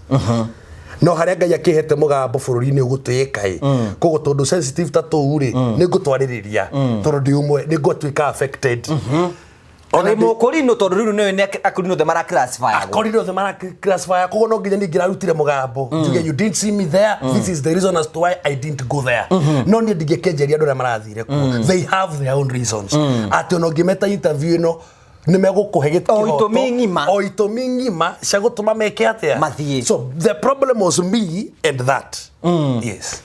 No harĩa Ngai akĩhete mũgambo bũrũri-inĩ ũgũtũĩka ĩ, koguo tondũ sensitive ta tũu rĩ, nĩ ngũtwarĩrĩria tondũ ndĩ ũmwe nĩ ngũtuĩka affected. Ona wĩ mũkũrinũ tondũ rĩu nĩ nĩ akũrinũ othe maraclassify. Akorire othe mara classify, koguo no nginya niĩ ngĩrarutire mũgambo njuge, "You didn't see me there. This is the reason as to why I didn't go there." No niĩ ndingĩkĩnjeria andũ arĩa marathire kuo. They have their own reasons, atĩ ona ũngĩmeta interview ĩno nĩ megũkũhe O itũmi ng'ima. O itũmi ng'ima cia gũtũma meke atĩa? Mathiĩ. So the problem was me and that, yes.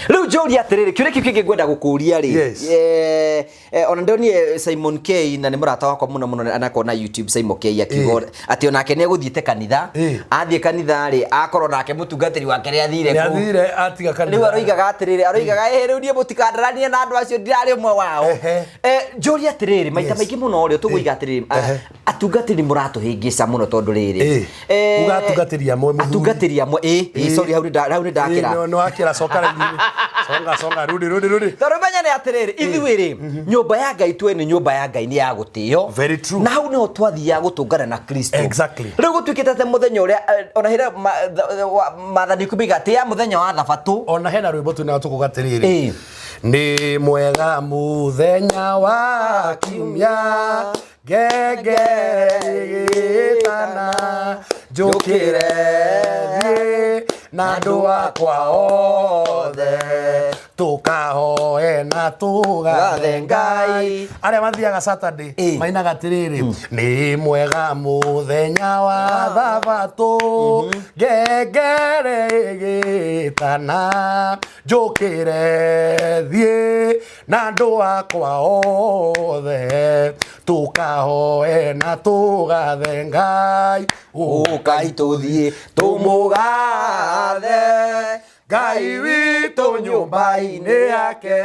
Rĩu njũria atĩrĩrĩ, kĩũria kĩu kĩngĩ ngwenda gũkũria rĩ, ona ndonire Simon K, na nĩ mũrata wakwa mũno mũno, anakorwo na YouTube, Simon K akiuga atĩ onake nĩ egũthiĩte kanitha. Athiĩ kanitha rĩ, akorwo nake mũtungatĩri wake nĩ athire Nĩ kũu. athire atiga kanitha. Rĩu aroigaga atĩrĩrĩ, aroigaga, "Ĩ, rĩu niĩ mũtikandaranie na andũ acio, ndirarĩ ũmwe wao." Njũria atĩrĩrĩ, maita maingĩ mũno rĩ, tũgũiga atĩrĩrĩ, atungatĩri mũratũhĩngĩca mũno tondũ rĩrĩ, Uga atungatĩri amwe, mũthuri. Atungatĩri amwe, ĩ ĩ, sorry, hau hau nĩ ndakĩra. Nĩ wakĩra, coka raini, songa songa, rudi rudi rudi. Tondũ menya nĩ atĩrĩrĩ, ithuĩ rĩ, nyũmba ya Ngai twĩ nĩ nyũmba ya Ngai nĩ ya gũtĩo. Very true. Na hau nĩho twathiaga gũtũngana na Kristo. Rĩu gũtuĩkĩte atĩ mũthenya ũrĩa ona hĩrĩa maathani ikũmi gatĩa mũthenya wa thabatũ. Ona hena rwĩmbo twĩnaga tũkuga atĩrĩrĩ, nĩ mwega mũthenya wa kiumia, ngengere ĩgĩtana, njũkĩre thiĩ na andũ akwa othe, tũkahoe na tũgathe Ngai. Arĩa mathiaga Saturday mainaga atĩrĩrĩ, nĩ mwega mũthenya wa thabatũ, ngengere ĩgĩtana, njũkĩre thiĩ na andũ akwa othe, tũkahoe na tũgathe Ngai. Ũkai tũthiĩ tũmũgathe Ngai witũ nyũmba-inĩ yake.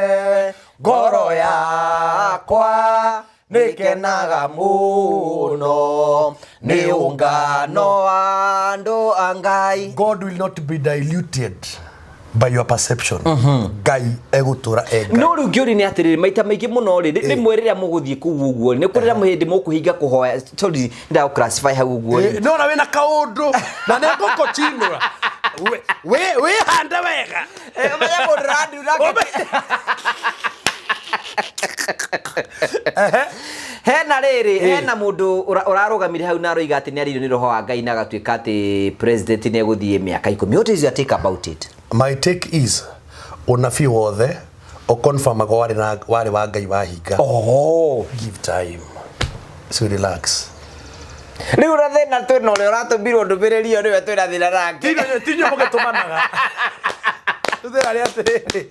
Ngoro yakwa nĩkenaga mũno nĩ ũngano wa andũ a Ngai. God will not be diluted by your perception. Ngai egũtũra e Ngai. No rĩu ngĩũria nĩ atĩrĩrĩ, maita maingĩ mũno rĩ, rĩmwe rĩrĩa mũgũthiĩ kũu ũguo rĩ, nĩ kũrĩ rĩrĩa hĩndĩ mũkũhinga kũhoya, sorry, ndagũ classify hau ũguo rĩ. No na wĩna kaũndũ na nĩ ngũkũchinũra. Wĩhande wega. Ũmenye mũndũ ũrandiuna. Hena rĩrĩ, hena mũndũ ũrarũgamire hau na aroiga atĩ nĩ arĩirio nĩ roho wa Ngai na agatuĩka atĩ president nĩ egũthiĩ mĩaka 10. What is your take about it? My take is ũnabii wothe ũconfirmagwo warĩ na warĩ wa Ngai wahinga. Oh. Give time, so relax. Rĩu na thĩna twĩna ũrĩa ũratũmirwo ndũmĩrĩri ĩyo nĩwe twĩna thĩna nake. Tinyo mũgĩtũmanaga thĩna nĩ atĩrĩrĩ,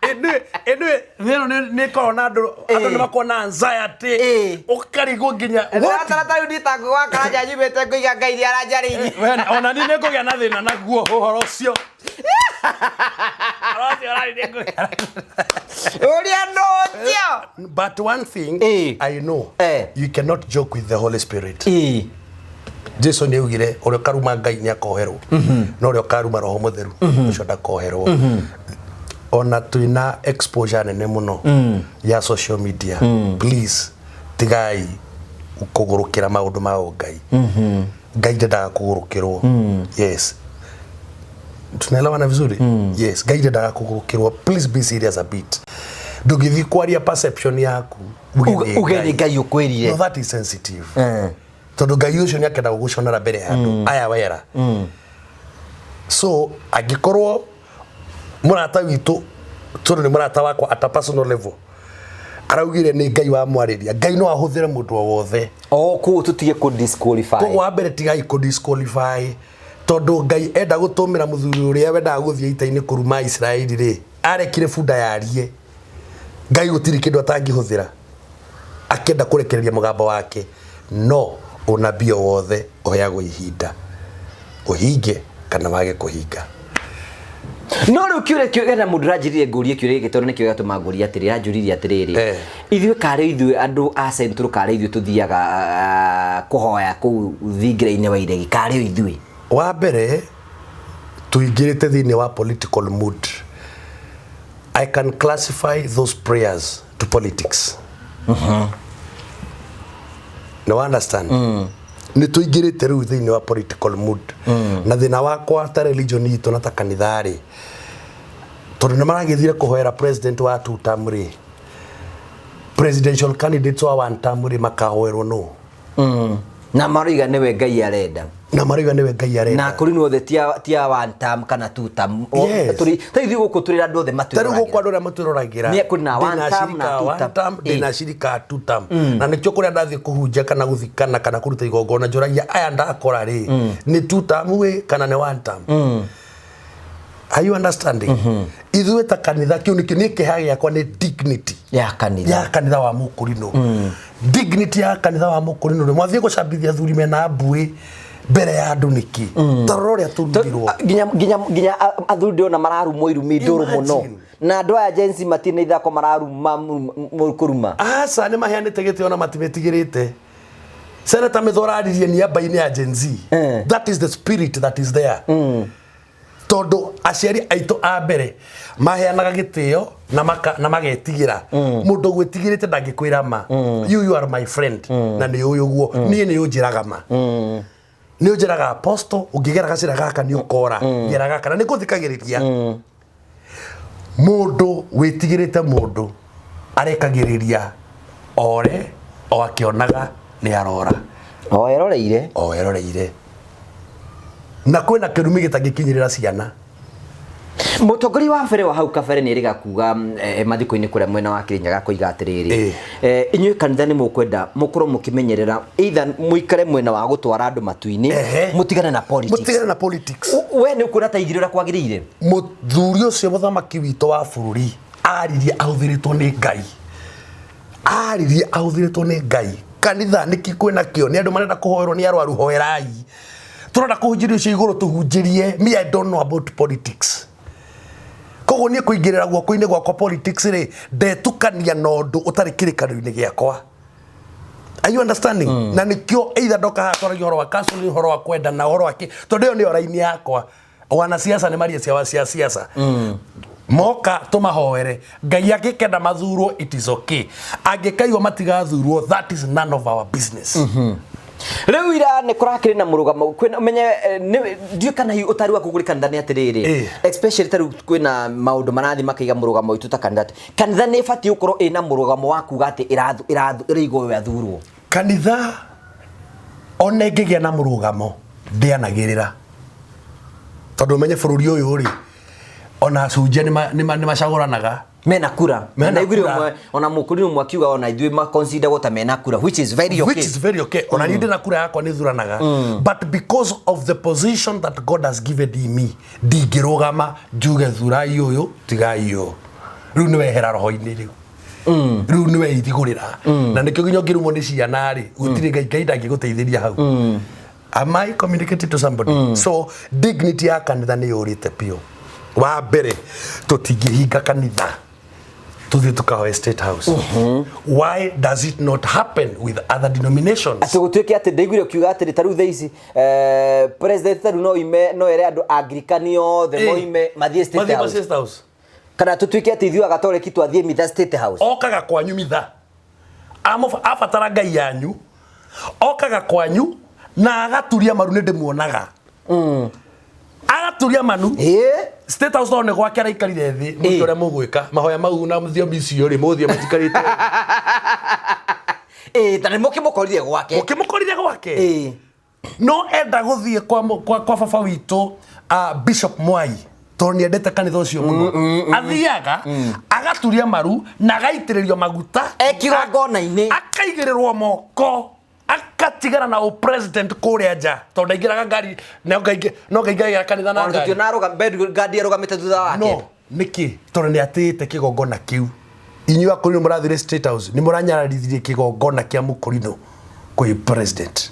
ĩnĩ thĩna nĩ ĩkoragwo na andũ nĩ makoragwo na anxiety, ũkarigwo nginya what? Ũratara rĩu nditangũ wa karanja nyumĩte ngũiga Ngai nĩ aranjarĩirie. We, ona niĩ nĩngũgĩa na thĩna naguo ũhoro ũcio. Ũhoro ũcio ũrarĩ nĩngũgĩa na- Ũrĩa no Ũcio. But one thing I know, you cannot joke with the Holy Spirit. Jesu nĩ augire ũrĩa ũkaruma Ngai nĩ akoherwo, no ũrĩa ũkaruma Roho Mũtheru ũcio ndakoherwo. Ona twĩna exposure nene mũno ya social media, please tigai kũgũrũkĩra maũndũ ma ũngai. Ngai ndendaga kũgũrũkĩrwo. Yes, tunaelewana vizuri? Yes, Ngai ndendaga kũgũrũkĩrwo. Please be serious a bit. Ndũngĩthiĩ kwaria perception yaku uge nĩ Ngai ũkwĩrire. No, that is sensitive, tondũ Ngai ũcio nĩ akenda gũgũconera mbere ya andũ aya wera. So angĩkorwo mũrata witũ, tondũ nĩ mũrata wakwa at a personal level, araugire nĩ Ngai wamwarĩria, Ngai no ahũthĩre mũndũ o wothe. O kũu tũtige kũ disqualify. Koguo wa mbere, tigai kũ disqualify, tondũ Ngai enda gũtũmĩra mũthuri ũrĩa wendaga gũthiĩ ita-inĩ kũruma Isiraeli rĩ, arekire bunda yarie. Ngai gũtirĩ kĩndũ atangĩhũthĩra akĩenda kũrekereria mũgambo wake. No ũnabii o wothe ũheagwo ihinda ũhinge kana wage kũhinga. No rĩu kĩũria kĩu ena mũndũ ũranjĩrire ngũrie kĩũria gĩkĩ, tondũ nĩkĩo gĩatũma ngũrie atĩrĩrĩ, aranjũririe atĩrĩrĩ, ithuĩ karĩ ithuĩ andũ a Central, karĩ ithuĩ tũthiaga kũhoya kũu thingira-inĩ wa iregi, karĩ o ithuĩ? Wa mbere, tũingĩrĩte thĩinĩ wa political mood. I can classify those prayers to politics. No understand, nĩ tũingĩrĩte rĩu thĩinĩ wa political mood. Na thĩna wakwa ta religion itũ na ta kanitha rĩ, tondũ nĩ maragĩthire kũhoera president wa two term rĩ, presidential candidates wa one term rĩ, makahoerwo no Na maroiga nĩwe Ngai arenda. Na marauga nĩwe Ngai arenda. Na kũrinwo othe tia one term kana two term. Yes. Ta ithuĩ gũkũ tũrĩ andũ othe Ta rĩu gũkũ matwĩroragĩra. Andũ arĩa matwĩroragĩra, Nĩ kũrĩ na one ndĩna term na acirika a two one term. term, ndĩna acirika a two term. Na nĩkĩo kũrĩa ndathiĩ kũhunjia kana gũthikana kana kũruta igongona, njũragia aya ndakora rĩ, nĩ two term wĩ kana nĩ one term? Are you understanding? Ithuĩ ta kanitha, kĩu nĩkĩo niĩ kĩeha gĩakwa nĩ dignity ya kanitha. Ya kanitha wa Mũkũrinũ. Dignity ya kanitha wa Mũkũrinũ rĩ, mwathiĩ gũcambithia athuri mena mbuĩ mbere ya andũ nĩkĩ? Tarora ũrĩa tũrumirwo. Nginya athuri ndĩrona mararumwo irumi ndũrũ mũno. Imagine. Na andũ aya Gen Z matirĩ na ithako, mararuma kũruma. Aca, nĩ maheanĩte gĩtĩo na matimetigĩrĩte. Senator Mĩthora aririe niaba-inĩ ya Gen Z. That is the spirit that is there, tondũ aciari aitũ a mbere maheanaga gĩtĩo na magetigĩra. Mũndũ ũgwĩtigĩrĩte ndangĩkwĩra ma. You are my friend na nĩ ũĩ ũguo, niĩ nĩ ũnjĩraga ma, nĩ ũnjĩraga, "Apostle, ũngĩgera gacĩra gaka nĩ ũkora, gera gaka," na nĩ ngũthikagĩrĩria. Mũndũ wĩtigĩrĩte mũndũ arekagĩrĩria ore o akĩonaga nĩ arora. O eroreire. O eroreire, na kwĩna kĩrumi gĩtangĩkinyĩrĩra ciana. Mũtongoria wa mbere wa hau kabere nĩ erĩga kuga mathiko-inĩ kũrĩa mwena wa Kirinyaga, koiga atĩrĩrĩ, inyuĩ kanitha nĩ mũkwenda mũkorwo mũkĩmenyerera, either mũikare mwena wa gũtwara andũ matu-inĩ, mũtigane na politics. Mũtigane na politics. We nĩ ũkuona ta igire ũrĩa kwagĩrĩire? Mũthuri ũcio, mũthamaki witũ wa bũrũri, aririe ahũthĩrĩtwo nĩ Ngai, aririe ahũthĩrĩtwo nĩ Ngai. Kanitha nĩkĩ kwĩna kĩo? Nĩ andũ marenda kũhoerwo, nĩ arwaru, hoerai. Tũrenda kũhunjĩrio cio igũrũ, tũhunjĩrie. Me, I don't know about politics. Koguo niĩ kũingĩrĩra guoko-inĩ gwakwa politics rĩ, ndetukania na ũndũ ũtarĩ kĩrĩkanĩro-inĩ gĩakwa. Are you understanding? Na nĩkĩo either ndoka haha twaragia ũhoro wa counseling, ũhoro wa kwenda na ũhoro wa kĩ, tondũ ĩyo nĩyo raini yakwa. Wanasiasa nĩ marie ciao cia siasa, moka tũmahoere. Ngai angĩkenda mathurwo, it is okay. Angĩkaigua matigathurwo, that is none of our business. Rĩu ira nĩ kũrakĩrĩ na mũrũgamo kwĩna ũmenye ndiũĩ kana hihi ũtari waku kũrĩ kanitha nĩ atĩrĩrĩ, especially ta rĩu kwĩna maũndũ marathiĩ makaiga mũrũgamo witũ ta kanitha, atĩ kanitha nĩ ĩbatiĩ gũkorwo ĩna mũrũgamo wa kuga atĩ ĩraigwo ũyũ athurwo. Kanitha ona ĩngĩgĩa na mũrũgamo, ndĩanagĩrĩra, tondũ ũmenye bũrũri ũyũ rĩ, ona acunjia nĩ macagũranaga. Mena kura. Mena Ndaiguire kura. ũmwe ona mũkũrinũ ũmwe akiuga ona ithuĩ maconsideragwo ta mena kura, which is very okay. Which is very okay. Ona niĩ ndĩna kura yakwa, nĩ thuranaga, but because of the position that God has given me, ndingĩrũgama njuge thurai ũyũ, tigai ũyũ. Rĩu nĩ wehera roho-inĩ, rĩu nĩ weithigũrĩra, na nĩkĩo nginya ũngĩrumwo nĩ ciana rĩ, gũtirĩ Ngai, Ngai ndangĩgũteithĩria hau. Am I communicating to somebody? So dignity ya kanitha nĩ yũrĩte biũ. Wa mbere, tũtingĩhinga kanitha. Tuthiĩ tukahoe State House. Why does it not happen with other denominations? Atĩ gũtuĩke atĩ ndaiguire ũkiuga atĩrĩ ta rĩu thaa ici president ta rĩu no ime no ere andũ Anglikani othe moime mathiĩ State Mathiĩ House. State House. Kana tũtuĩke atĩ ithuĩ Agatoreki twathiĩ mitha State House. Okaga kwanyu mitha. Abatara ngai yanyu, okaga kwanyu na agaturia maru. Nĩ ndĩmuonaga agaturia manu. State House no nĩ gwake araikarire thĩ. Mũke ũrĩa mũgwĩka mahoya mau na thiomi icio rĩ, mũthiĩ mũtikarĩte. Ĩĩ, ta nĩ mũkĩmũkorire gwake. Mũkĩmũkorire gwake. No enda gũthiĩ kwa baba witũ, Bishop Mwai, tondũ nĩ endete kanitha ũcio mũno, athiaga agaturia maru na agaitĩrĩrio maguta. E kĩgongona-inĩ. Akaigĩrĩrwo moko, akatigana na ũpresident kũrĩa nja, tondũ ndaingĩraga ngari no ngaingĩraga kanitha na Ona ngari. tũtiona ngandi arũgamĩte thutha wake. No nĩkĩ? Tondũ nĩ atĩĩte kĩgongona kĩu. Inyuĩ akũrinũ mũrathire State House, nĩ mũranyararithirie kĩgongona kĩa mũkũrinũ kwĩ president.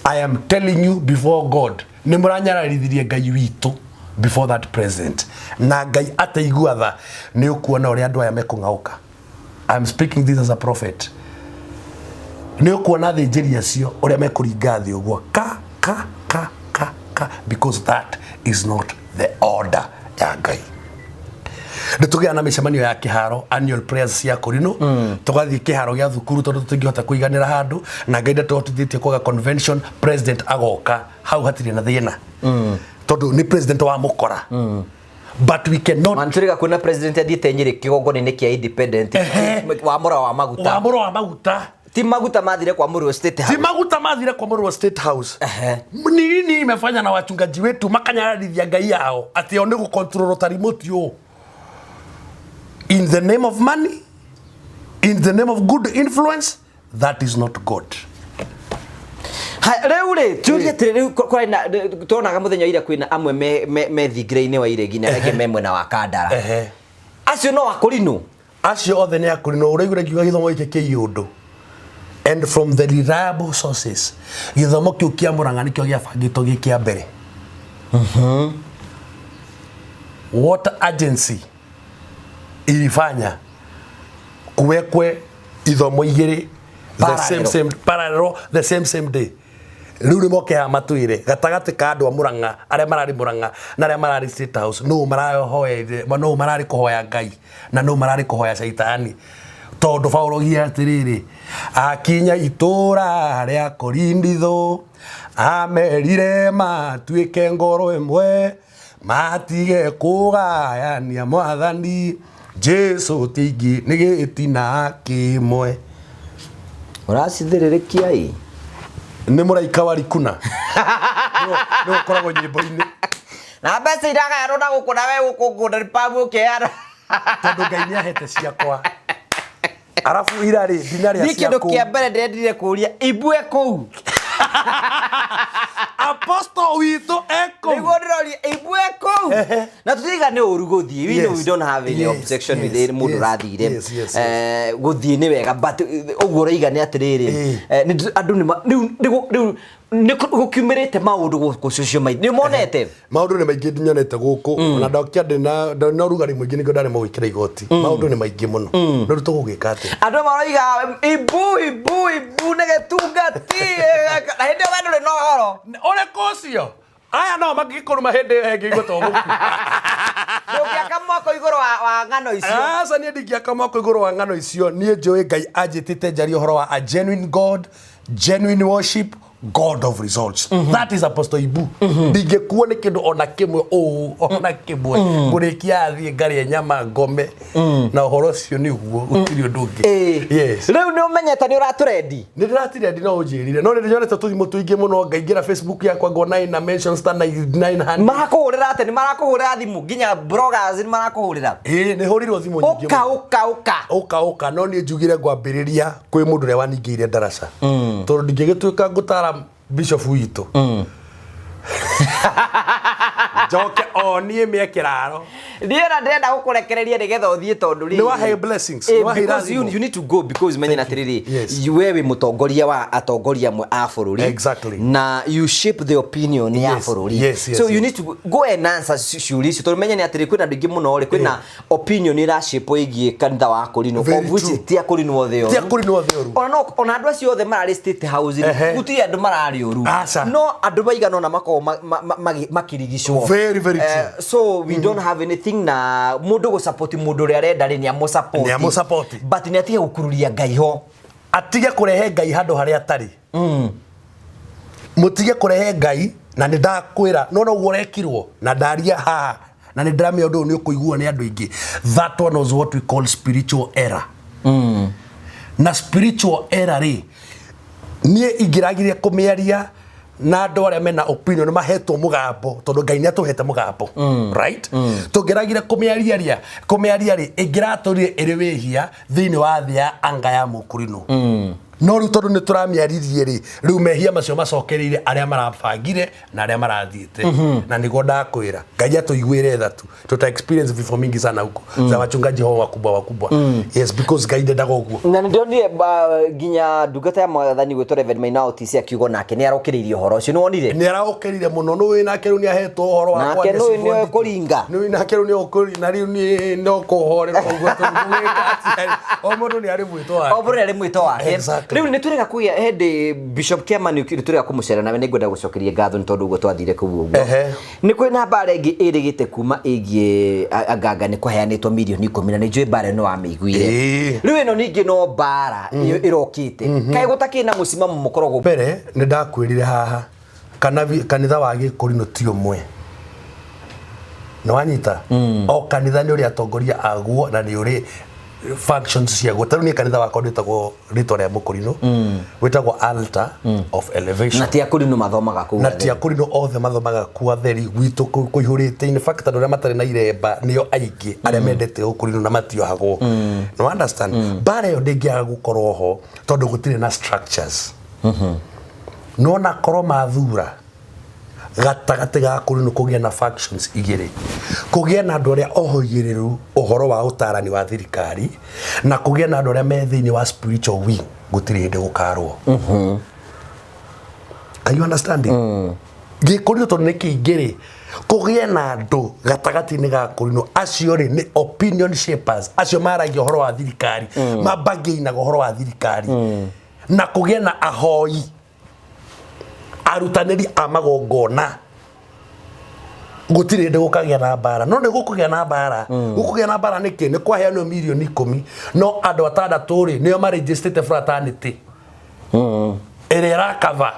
I am telling you before God, nĩ mũranyararithirie Ngai witũ before that president, na Ngai ataigua tha nĩ ũkuona ũrĩa andũ aya mekũng'aũka. I am speaking this as a prophet. Nĩ ũkuona athĩnjĩri acio ũrĩa mekũringa thĩ ũguo ka ka ka ka ka, because that is not the order ya Ngai. Nĩ tũgĩaga na mĩcemanio ya kĩharo, annual prayers cia kũrinũ. Tũgathiĩ kĩharo gĩa thukuru tondũ tũtingĩhota kũiganĩra handũ, na Ngai ndatũhotithĩtie kwaga convention. President agoka hau, hatirĩ na thĩna tondũ nĩ president wa mũkora, but we cannot Manturĩga kuona president athiĩte Nyĩrĩ kĩgongona-inĩ kĩa independent wa mũra wa maguta. Wa mũro wa maguta. Ti maguta mathire kwa mũrũ State Ti House. Maguta mathire kwa mũrũ wa State House. Nini imefanya na wachungaji wetu makanyararithia ngai yao atĩ o nĩ gũcontrol ta remote ũũ, in the name of money, in the name of good influence? That is not God. Ha, rĩu rĩ turie atĩrĩ, rĩu kũrĩ na tuonaga mũthenya wa ira kwĩna amwe me thingira-inĩ wa iregi na arĩa angĩ me mwena wa Kandara. Acio no akũrinũ? Acio othe nĩ akũrinũ. Ũraigua ngiuga gĩthomo gĩkĩ kĩ ũndũ, and from the reliable sources, gĩthomo kĩu kĩa Mũrang'a nĩkĩo gĩabangĩtwo gĩ kĩa mbere. What agency ilifanya kuwekwe ithomo igĩrĩ the same Parallel. Same parallel, the same same day? Rĩu nĩ moke haha matwĩre gatagatĩ ka andũ a Mũrang'a, arĩa mararĩ Mũrang'a na arĩa mararĩ State House, nũ marahoere, nũ mararĩ kũhoya Ngai na nũ mararĩ kũhoya caitani? Tondũ Paulo oigire atĩrĩrĩ, akinya itũra rĩa Korintho, amerire matuĩke ngoro ĩmwe, matige kũgayania mwathani Jesu ti ingĩ nĩ gĩtina kĩmwe. Ũracithĩrĩrĩkia ĩ. Nĩ mũraika wa rikuna nĩ ũkoragwo nyĩmbo-inĩ. Na mbeca iragayanwo na gũkũ na we gũkũ ngũnda nĩ pamu ũkĩheana. Tondũ Ngai nĩ ahete ciakwa, arabu ira rĩ ndinarĩa Niĩ kĩndũ ciaku. Kĩa mbere ndĩrendire kũria imbue kũu. Apostle witũ ekũu. Nĩguo ndĩroria imbue kũu. Na tũtiga nĩ ũru gũthiĩ. We know we don't have any objection with mũndũ ũrathire. Gũthiĩ nĩ wega, but ũguo ũroiga nĩ atĩrĩrĩ, andũ nĩ rĩu nĩ gũkiumĩrĩte maũndũ gũkũ social media, nĩ monete. Maũndũ nĩ maingĩ nyonete gũkũ, na ndokia ndĩ na ũrugarĩ mũingĩ nĩkĩo ndaremwo gwĩkĩra igoti. Maũndũ nĩ maingĩ mũno, no rĩu tũgũgĩka atĩa? Andũ maroiga imbu imbu imbu nĩ gĩtungati, na hĩndĩ ĩyo we ndũrĩ na ũhoro. Ũrĩkũ ũcio? Aya no mangĩkũruma hĩndĩ ĩyo ĩngĩ igũtwo mũku. Ndũngĩaka mwako igũrũ wa ng'ano icio. Aca, niĩ ndingĩaka mwako igũrũ wa ng'ano icio. Niĩ njũĩ Ngai anjĩtĩte njarie ũhoro wa a genuine God, genuine worship, God of results. That is Apostle Ibu. Ndingĩkuo nĩ kĩndũ ona kĩmwe ũũ, ona kĩmwe. Ngũrĩkia thiĩ ngarĩe nyama ngome na ũhoro ũcio nĩ ũguo, gũtirĩ ũndũ ũngĩ. Yes. Rĩu nĩ ũmenyete nĩ ũratũrendi. Nĩ ndĩratirendi no ũnjĩrire, no nĩ ndĩnyonete tũthimũ tũingĩ mũno. Ngaingĩra Facebook yakwa ngona ĩna mentions ta 900. Marakũhũrĩra atĩ nĩ marakũhũrĩra thimũ, nginya bloggers nĩ marakũhũrĩra? Ĩĩ, nĩ hũrirwo thimũ nyingĩ ũka mũno. Ũka ũka. Ũka ũka, no niĩ njugire ngwambĩrĩria kwĩ mũndũ ũrĩa waningĩire ndaraca, tondũ ndingĩgĩtuĩka ngũtara bishop witũ njoke o niĩ mĩe kĩraro. Ndiĩ ona ndĩrenda gũkũrekereria nĩgetha ũthiĩ tondũ rĩrĩ. Nĩ wahe blessings, Eh, nĩ wahe because irathimo. you need to go because menye na atĩrĩrĩ, Yes. we wĩ mũtongoria wa atongoria amwe a bũrũri. Exactly. Na you shape the opinion ya Yes, bũrũri. yes, So you yes. need to go and answer ciũria icio tondũ menye nĩ atĩrĩ kwĩna andũ aingĩ mũno rĩ, kwĩna opinion ĩra shape ĩgiĩ kanitha wa Kũrinũ, Very of which true. ti a Kũrinũ othe Ti oru. a Kũrinũ othe oru. Ona no ona andũ acio othe mararĩ State House rĩ, Ehe. gũtirĩ andũ mararĩ ũru. Aca. No andũ maigana ũna makoragwo makĩrigicwo. Very, very true. Eh, so we don't have anything na mundu gusupport mundu uria arenda ri ni amusupport Nĩ amũ-support. but ni atige gukururia ngai ho. Atige kũrehe ngai handũ harĩa atarĩ. Mũtige kũrehe ngai na nĩ ndakwĩra no noguo ũrekirwo na ndaria haha na nĩ ndĩramenya ũndũ ũyũ nĩ ũkũiguo nĩ andũ aingĩ. That one was what we call spiritual error. Na spiritual error rĩ, niĩ ingĩragire kũmĩaria na andũ arĩa mena opinion mahetwo mũgambo tondũ ngai nĩ atũhete mũgambo, right? Tũngĩragire kũmĩaria rĩa kũmĩaria rĩ, ĩngĩratũrire ĩrĩ wĩhia thĩinĩ wa thĩ ya anga ya mũkũrinũ. No rĩu tondũ nĩ tũramĩaririe rĩ, rĩu mehia macio macokereire arĩa marabangire na arĩa marathiĩte. Na nĩguo ndakwĩra ngai atũiguĩre tha tu, tuta experience vifo mingi sana huko za wachungaji hao wakubwa wakubwa. Yes, because ngai ndendaga ũguo. Na nĩndonire nginya ndungata ya mwathani gwĩtwo Reverend Maina Otis akiuga nake nĩ arokĩrĩirie ũhoro ũcio, nĩ wonire? Nĩ araũkĩrire mũno nĩ wĩ nake rĩu nĩ ahetwo ũhoro wa Nake kwaria nũĩ ciugo nĩoĩ nditũ. kũringa. Nĩ wĩ nake rĩu nĩ ũkũringa na rĩu nĩ no kũhorera ũguo tondũ mũgĩka atĩa? O mũndũ nĩ arĩ mwĩto wake. O mũndũ nĩ arĩ mwĩto wake. Exactly. Rĩu nĩ tũrega kũgĩa hĩndĩ Bishop Kĩamani nĩ tũrega kũmũcera nawe, nĩ ngwenda gũcokeria ngatho nĩ tondũ ũguo twathire kũu ũguo. Ehe. Nĩ kwĩ na mbara ĩngĩ ĩrĩgĩte kuma ĩgiĩ anganga nĩ kũheanĩtwo mirioni 10 na nĩ njũĩ mbara ĩno wamĩiguire. Ĩĩ. Rĩu ĩno ningĩ no mbara ĩrokĩte. Kaĩ gũtakĩrĩ na mũcimamo mũkoragwo? Mbere nĩ ndakwĩrire haha kana kanitha wa Gĩkũrinũ ti ũmwe, nĩ wanyita? O kanitha nĩ ũrĩ atongoria aguo na nĩ ũrĩ functions ciaguo. Ta rĩu niĩ kanitha wakwa ndwĩtagwo rĩtwa rĩa Mũkũrinũ, wĩtagwo Altar of Elevation. Na ti akũrinũ mathomaga kũu Na atheri. ti akũrinũ othe mathomaga kuo atheri gwitũ kũihũrĩte. In fact andũ arĩa matarĩ na iremba nĩo aingĩ arĩa mendete ũkũrinũ na matiohagwo. No understand, mbara ĩyo ndĩngĩaga gũkorwo ho tondũ gũtirĩ na structures. No na korwo mathura gatagatĩ ga kũrinũ kũgĩa na factions igĩrĩ, kũgĩa na andũ arĩa ohoigĩrĩru ũhoro wa ũtarani wa thirikari na kũgĩa na andũ arĩa me thĩinĩ wa spiritual wing, gũtirĩ hĩndĩ gũkarwo. Are you understanding? Gĩkũrinũ tondũ nĩ kĩingĩ rĩ, kũgĩe na andũ gatagatĩ-inĩ ga kũrinũ acio rĩ nĩ opinion shapers, acio maragia ũhoro wa thirikari, mambangĩinaga ũhoro wa thirikari, na kũgĩe na ahoi arutanĩri a magongona, gũtirĩ hĩndĩ gũkagĩa na mbara. No nĩ gũkũgĩa na mbara. Gũkũgĩa na mbara nĩkĩ? Nĩ kwaheanwo mirioni 10 no andũ atandatũ rĩ nĩo marĩnjĩstĩte fraternity ĩrĩa ĩrakava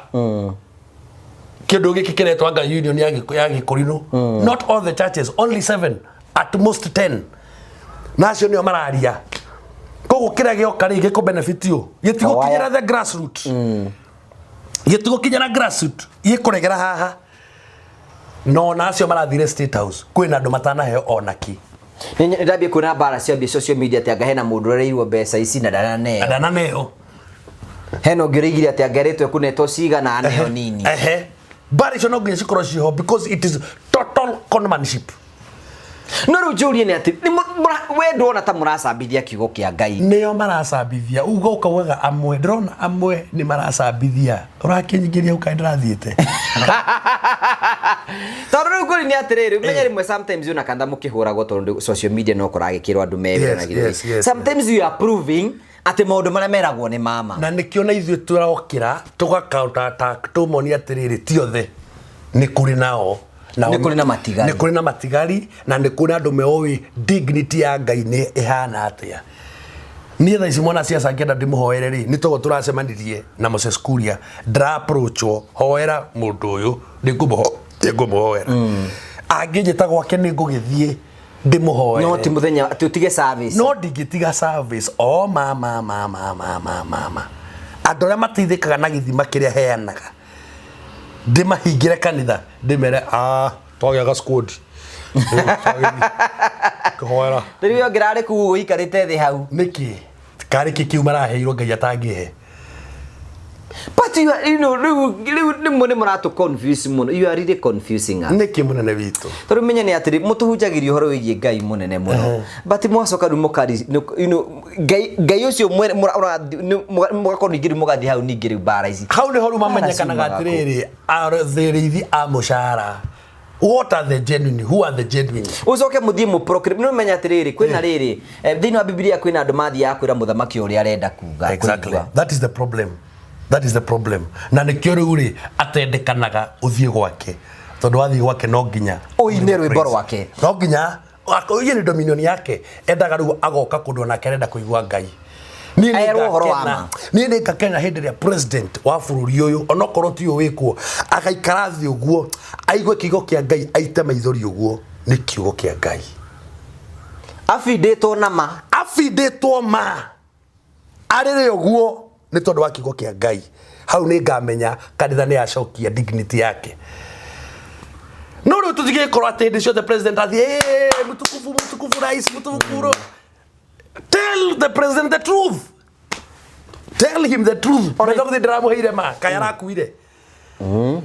kĩndũ gĩkĩ kĩretwo anga union ya Gĩkũrinũ. Not all the churches, only 7 at most 10, na acio nĩo mararia. Koguo kĩrĩa gĩoka rĩ gĩkũ benefit you, gĩtigũkinyĩra the grassroot, gĩtigũkinyĩra grassroot, gĩkũregera haha. No na acio marathire State House kwĩna andũ matanaheo ona kĩ. Nĩ ndambia kuona mbara ciambia social media atĩ anga hena mũndũ ũreirwo mbeca ici na ndananeo. Ndananeo. Hena ũngĩ ũrĩigire atĩ anga erĩtwo ekũnetwo cigana aneo nini. Ehe, mbara icio no nginya cikorwo ciho because it is total conmanship. No rĩu njũrie nĩ atĩ we ndwona ta mũracambithia kiugo kĩa Ngai? Nĩo maracambithia uga ũkaugaga amwe, ndĩrona amwe nĩ maracambithia, ũrakĩnyingĩria ũkaĩ ndĩrathiĩte. Tondũ rĩu ngũri nĩ atĩrĩrĩ, ũmenye rĩmwe sometimes ona kanda mũkĩhũragwo tondũ social media no kũragĩkĩrwo andũ mewĩranagĩrĩria. Sometimes you are proving atĩ maũndũ marĩa meragwo nĩ mama. Na nĩkĩo na ithuĩ tũrokĩra tũga counter attack, tũmonie atĩrĩrĩ ti othe, nĩ kũrĩ nao. Nĩ kũrĩ na matigari. Nĩ kũrĩ na matigari na nĩ kũrĩ andũ meũĩ dignity ya Ngai nĩ ĩhana atĩa. Niĩ thaa ici mwana ciaca ngĩenda ndĩmũhoere rĩ, nĩ toguo tũracemanirie na Moses Kuria, ndĩra approachwo hoera mũndũ ũyũ, nĩngũmũhoera. Angĩnjĩta gwake nĩ ngũgĩthiĩ ndĩmũhoere. No ti mũthenya atĩ ũtige service. No ndingĩtiga service. O ma ma ma ma ma ma ma ma andũ arĩa mateithĩkaga na gĩthima kĩrĩa heanaga ndĩmahingĩre kanitha ndĩmere twagĩa squad kũhoera. Rĩu ũngĩrarĩ kũu ũikarĩte thĩ hau. Nĩkĩ karĩ kĩ kĩu maraheirwo Ngai atangĩhe? But you are, you know, rĩu nĩ mũratũ confuse mũno. You are really confusing us. Nĩkĩ mũnene witũ? Tondũ menye nĩ atĩrĩ, mũtũhunjagĩria ũhoro wĩgiĩ Ngai mũnene mũno, but mwacoka rĩu mũkari, you know, Ngai ũcio mũgakorwo ningĩ rĩu mũgathiĩ hau ningĩ rĩu mbara ici. Hau nĩho rĩu Mbara mamenyekanaga ciumaga kũ? atĩrĩrĩ, arĩithi a mũcara, what are the genuine, who are the genuine? Ucoke muthie mu proclaim. Nĩ ũmenya atĩrĩrĩ, kwĩna rĩrĩ, thĩinĩ wa Bibilia kwĩna andũ mathiaga kwĩra mũthamaki ũrĩa arenda kuga. Exactly. Kũigua. That is the problem. That is the problem. Na nĩkĩo rĩu rĩ atendekanaga ũthiĩ gwake, tondũ wathiĩ gwake no nginya Ũine rwĩmbo rwake. No nginya iye nĩ dominion yake, endaga rĩu agoka kũndũ onake arenda kũigua Ngai. Niĩ nĩ Erwo ũhoro wa ngakena- ma. Niĩ nĩ ngakena hĩndĩ ĩrĩa president wa bũrũri ũyũ, onokorwo ti ũyũ wĩkuo, agaikara thĩ ũguo aigue kiugo kĩa Ngai, aite maithori ũguo nĩ kiugo kĩa Ngai. Abindĩtwo na ma. Abindĩtwo ma arĩrĩ ũguo nĩ tondũ wa kiugo kĩa Ngai. Hau nĩ ngamenya kanitha nĩ yacokia dignity yake. No rĩu tũtigĩkorwo atĩ hĩndĩ ciothe president athiĩ, "Eh, mtukufu, mtukufu rais, mtukufu." Tell the president the truth. Tell him the truth. Ona gũthiĩ ndĩramũheire ma kaĩ arakuire.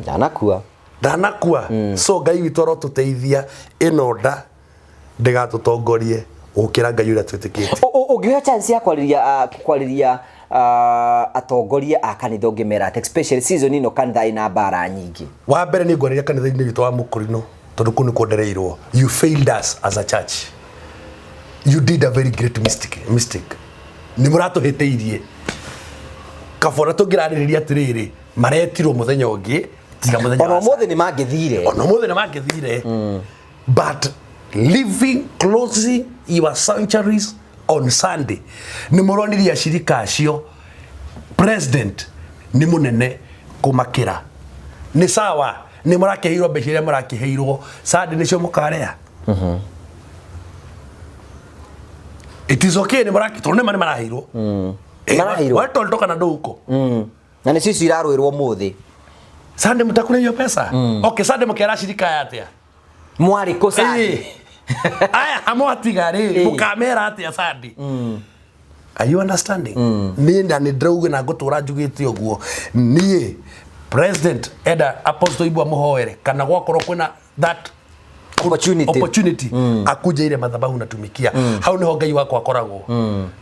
Ndanakua. Ndanakua. So Ngai witũ arotũteithia ĩno nda ndĩgatũtongorie gũkĩra Ngai ũrĩa twĩtĩkĩtie. Ũngĩheo chance ya kwarĩria atongoria a kanitha, ũngĩmera atĩa, especially season ĩno kanitha ĩna mbara nyingĩ? Wa mbere nĩ ngwarĩria kanitha-inĩ witũ wa Mũkũrinũ, tondũ kũu nĩkuo ndereirwo. You failed us as a church. You did a very great mistake. Nĩ mũratũhĩtĩirie. Kabora tũngĩrarĩrĩria atĩrĩrĩ, maretirwo mũthenya ũngĩ tiga mũthenya Ona wa ũmũthĩ nĩ mangĩthire. Ona ũmũthĩ nĩ mangĩthire. But living, closing your sanctuaries on Sunday, nĩ mũronirie acirika acio president nĩ mũnene kũmakĩra. Nĩ sawa, nĩ mũrakĩheirwo mbeca iria mũrakĩheirwo, Sunday nĩcio mũkarĩa. It is okay, nĩ mũrakĩ, tondũ nĩma nĩ maraheirwo. Maraheirwo. We tolitoka na ndũ huko. Na nĩcio icio irarũĩrwo ũmũthĩ. Sunday mtakula hiyo pesa. Okay, Sunday mũkera acirika aya atĩa? Mwarĩ kũ Sunday? Aya amwatiga rĩ, mũkamera atĩa Sunday? Are you understanding? Niĩ na nĩ ndĩrauga na ngũtũra njugĩte ũguo. Niĩ president enda Apostle Ibu amũhoere kana gwakorwo kwĩna that Opportunity. opportunity akuje ile madhabahu natumikia. Hau niho Ngai wakwa akoragwo.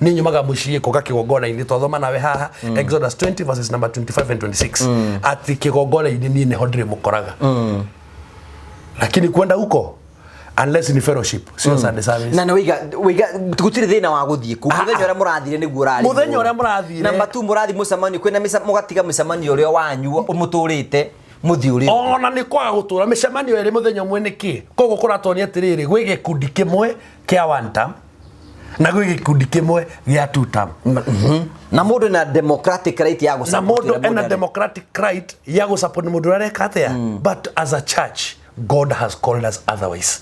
Ni nyumaga muciĩ kũga kĩgongona-inĩ, twathoma nawe haha Exodus 20 verses number 25 and 26, ati kĩgongona-inĩ niĩ nĩho ndĩrĩmũkoraga. Lakini kwenda huko unless ni fellowship, sio Sunday service. Na nĩ waiga gũtirĩ thĩna wa gũthiĩ kũ. Mũthenya ũrĩa mũrathire nĩguo ũrarĩ. Mũthenya ũrĩa mũrathire. Namba 2 mũrathiĩ mũcemanio, kwĩna mũgatiga mũcemanio ũrĩa wanyu mũtũrĩte mũthiĩ ũrĩa. Ona nĩ kwaga gũtũra mĩcemanio ĩrĩ mũthenya ũmwe nĩkĩ? Koguo kũratuonia atĩrĩrĩ, gwĩ gĩkundi kĩmwe kĩa one term na gwĩ gĩkundi kĩmwe gĩa two term. Na mũndũ ena democratic right ya Na gũ-support mũndũ ũrĩa ena arenda. democratic right ya gũ-support mũndũ ũrĩa areka atĩa. But as a church, God has called us otherwise.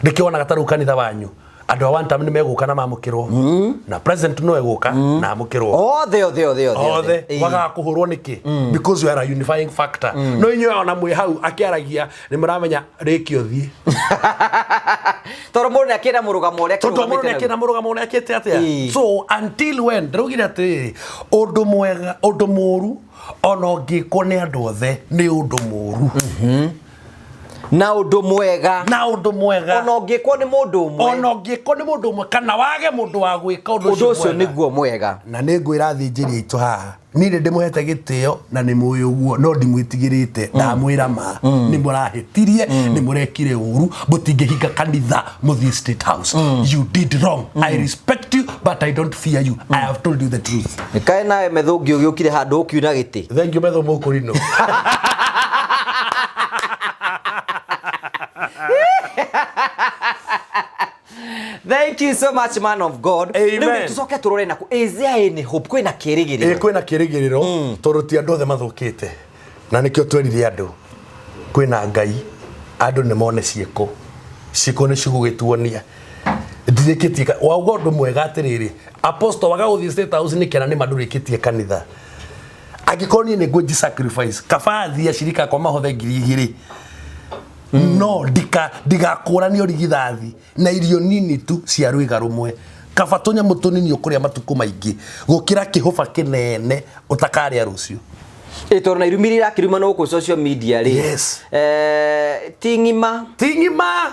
Nĩkĩo wonaga ta rĩu kanitha wanyu andũ a one term nĩ megũka na mamũkĩrwo, na president no egũka na amũkĩrwo. Othe othe othe othe Othe wagaga kũhũrwo nĩkĩ? Because you are a unifying factor. No inyuĩ ona mwĩ hau akĩaragia nĩ mũramenya rĩki ũthiĩ. Tondũ mũndũ nĩakĩna mũrũgamo ũrĩa Tondũ mũndũ akĩrũgamĩte nĩakĩna naguo. mũrũgamo ũrĩa akĩte atĩa. So until when ndĩraugire atĩrĩrĩ, ũndũ mwega, ũndũ mũũru ona ũngĩkwo nĩ andũ othe nĩ ũndũ mũũru. Na ũndũ mwega Na ũndũ mwega ona ũngĩkwo nĩ mũndũ ũmwe, ona ũngĩkwo nĩ mũndũ ũmwe kana wage mũndũ wa gwĩka ũndũ ũndũ ũcio mwega. nĩguo mwega. Na nĩ ngwĩra athĩnjĩri aitũ haha, niĩ nĩ ndĩmũhete gĩtĩo na nĩ mũĩ ũguo, no ndimwĩtigĩrĩte. Ndamwĩra ma, nĩ mũrahĩtirie, nĩ mũrekire ũru, mũtingĩhinga kanitha mũthiĩ State House. You did wrong. I respect you but I don't fear you. I have told you the truth. Nĩkaĩ nawe methũngĩ ũgĩũkire handũ ũkiuna gĩtĩ. Thank you, metho mũkũrinũ. Thank you so much, man of God. Amen. Rĩu tũcoke tũrore naku, is there any hope? Kwĩna kĩrĩgĩrĩro? Ĩ, kwĩna kĩrĩgĩrĩro, tondũ ti andũ othe mathũkĩte, na nĩkĩo twerire andũ kwĩna Ngai, andũ nĩ mone ciĩko, ciĩko nĩ cigũgĩtuonia. Ndirĩkĩtie wauga ũndũ mwega atĩrĩrĩ, apostle waga gũthiĩ State House nĩkĩ na nĩma ndũrĩkĩtie kanitha? Angĩkorwo niĩ nĩ ngũnji sacrifice, kaba thiĩ acirika akwa mahothe 2000, no ndigakũranio rigithathi na irio nini tu cia rwĩga rũmwe. Kaba tũnyamũ tũnini ũkũrĩa matukũ maingĩ gũkĩra kĩhũba kĩnene ũtakarĩa rũciũ. Ĩ tondũ na irumi iria irakĩruma no gũkũ social media rĩ. Yes. Ti ng'ima. Ti ng'ima,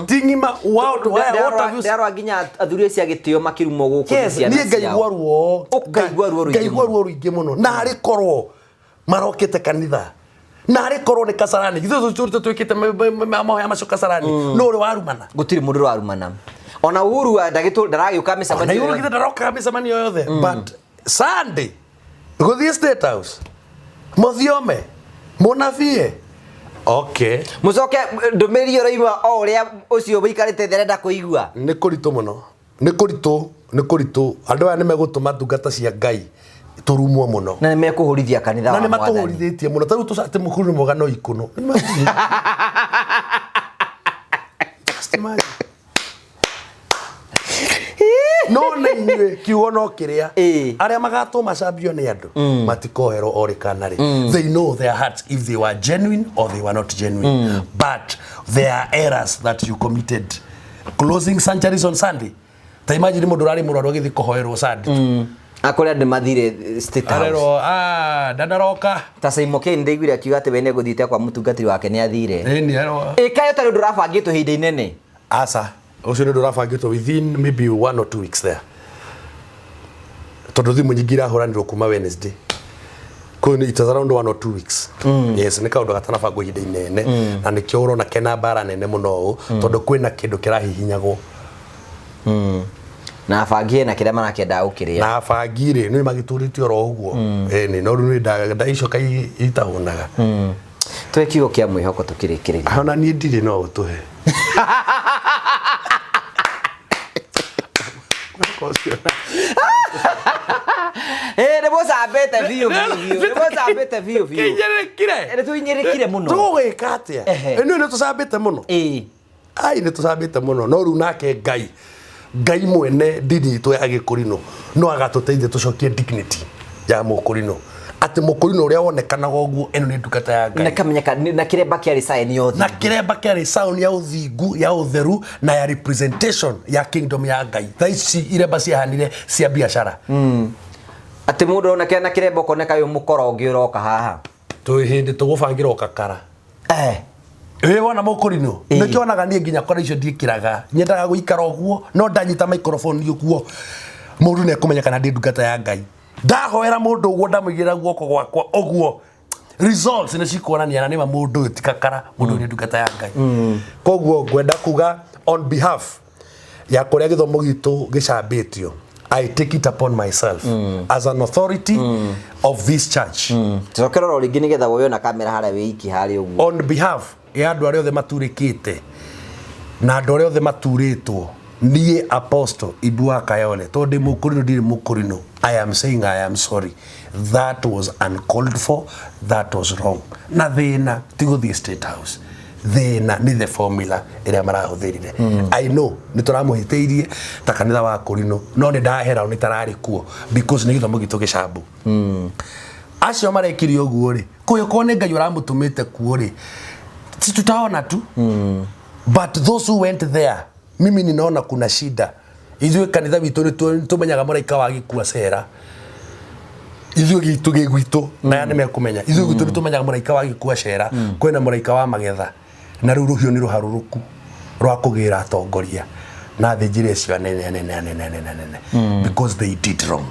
ti ng'ima. What have you Ndarora nginya athuri acio a gĩtĩo makĩrumwo gũkũ nĩ Yes, ciana niĩ ngaigua ciao. ruo. Ũkaigua ruo rũingĩ Ngaigua ruo rũingĩ mũno. Narĩ korwo marokĩte kanitha, narĩ korwo nĩ Kasarani, githĩ tũtũrĩte twĩkĩte mahoya macio Kasarani, no ũrĩ warumana? Gũtirĩ mũndũ ũrarumana. Ona Uhuru ndaragĩũka Na mĩcemanio. Uhuru githĩ ndarokaga mĩcemanio yothe? But Sunday gũthiĩ State House, mũthiome mũnabie, okay. Mũcoke ndũmĩrĩri ũraigua o ũrĩa ũcio ũikarĩte thĩ arenda kũigua. Nĩ kũritũ mũno, nĩ kũritũ, nĩ kũritũ. Andũ aya nĩ megũtũma ndungata cia Ngai tũrumwo mũno. Na nĩ mekũhũrithia kanitha Na wa nĩ Mwathani. matũhũrithĩtie mũno. Ta rĩu tũcatĩ mũkuru nĩ mwega no ikũnũ. Just imagine. No na inyuĩ kiugo no kĩrĩa Ĩĩ. arĩa magatwo macambio nĩ andũ matikoherwo o rĩ kana rĩ. They know their hearts, if they were genuine or they were not genuine. But there are errors that you committed, closing sanctuaries on Sunday. Ta imagine mũndũ ũrarĩ mũrwaru agĩthiĩ kũhoerwo Sunday. Akũrĩa andũ mathire State House. Arerwo, "Ah, ndanaroka." Ta Simon Kane ndaiguire akiuga atĩ we nĩegũthiĩte kwa mũtungatĩri wake nĩ athire. Ĩni arerwo. Ĩkaĩ ũtarĩ ũndũ ũrabangĩtwo ihinda inene. Aca, ũcio nĩ ũndũ ũrabangĩtwo within maybe 1 or 2 weeks there, tondũ thimũ nyingĩ irahũranirwo kuma Wednesday. Kũu nĩ it was around 1 or 2 weeks. Yes, nĩ kaũndũ gatanabangwo ihinda inene, na nĩkĩo ũrona kena mbara nene mũno ũũ, tondũ kwĩna kĩndũ kĩrahihinyagwo. Na abangi hena kĩrĩa marakĩendaga gũkĩrĩa. Na abangi rĩ, nĩ magĩtũrĩte oro ũguo. Ĩni no rĩu nĩ nda icio kai itahũnaga. Tũhe kiugo kĩa mwĩhoko tũkĩrĩkĩrĩria. Ona niĩ ndirĩ, no ũtũhe. Mwĩhoko ũcio. Ĩ nĩ mũcambĩte biũ biũ biũ. Nĩ mũcambĩte biũ biũ. Kĩinyĩrĩkire. Nĩ tũinyĩrĩkire mũno. Tũgũgĩka atĩa? Ehe. Ĩ nĩ tũcambĩte mũno. Ĩĩ. Ai, nĩ tũcambĩte mũno. No rĩu nake Ngai, Ngai mwene ndini itũ ya gĩkũrinũ, no agatũteithia tũcokie dignity ya mũkũrinũ, atĩ mũkũrinũ ũrĩa wonekanaga ũguo, ĩno nĩ ndungata ya Ngai. Na kamenyeka na kĩremba kĩarĩ sign ya Na ũthingu. kĩremba kĩarĩ sound ya ũthingu, ya ũtheru na ya representation ya kingdom ya Ngai. Thaa ici iremba ciahanire cia biacara. Atĩ mũndũ oneke na kĩremba ũkoneka wĩ mũkora ũngĩ ũroka haha. Twĩ hĩndĩ tũgũbangĩra ũkakara. Ĩ wona mũkũrinũ. Ĩĩ. Nĩkĩo onaga niĩ nginya kora icio ndiĩkĩraga, nyendaga gũikara ũguo, no ndanyita microphone ũguo, mũndũ nĩ ekũmenya kana ndĩ ndungata ya Ngai. Ndahoera mũndũ ũguo, ndamũigĩrĩra guoko gwakwa ũguo, results nĩ cikuonania na nĩma mũndũ ũyũ ti kakara, mũndũ ũyũ nĩ ndungata ya Ngai. Koguo ngwenda kuga on behalf ya kũrĩa gĩthomo gitũ gĩcambĩtio, I take it upon myself as an authority of this church. Cokera oro rĩngĩ nĩgetha woywo na kamera harĩa wĩ iki harĩa ũguo. On behalf ya andũ arĩa othe maturĩkĩte na andũ arĩa othe maturĩtwo, niĩ Apostle Ibu wa Kayole, tondũ ndĩ mũkũrinũ, ndirĩ mũkũrinũ, I am saying I am sorry. That was uncalled for, that was wrong. Na thĩna ti gũthiĩ State House, thĩna nĩ the formula ĩrĩa marahũthĩrire. I know nĩ tũramũhĩtĩirie ta kanitha wa kũrinũ, no nĩ ndahera nĩ tararĩ kuo because nĩ gĩthomo gitũ gĩcambu. Acio marekire ũguo rĩ, kũyũ nĩ Ngai ũramũtũmĩte kuo rĩ, si tutaona tu. But those who went there, mimi ninaona kuna shida. Ithuĩ kanitha witũ nĩ tũmenyaga mũraika wa gĩkua cera. Ithuĩ gitũ gĩ gwitũ na aya nĩ mekũmenya, ithuĩ gwitũ nĩ tũmenyaga mũraika wa gĩkua cera, kwĩna mũraika wa magetha, na rĩu rũhiũ nĩ rũharũrũku rwa kũgĩra atongoria na athĩnjĩri acio anene anene anene anene anene, because they did wrong.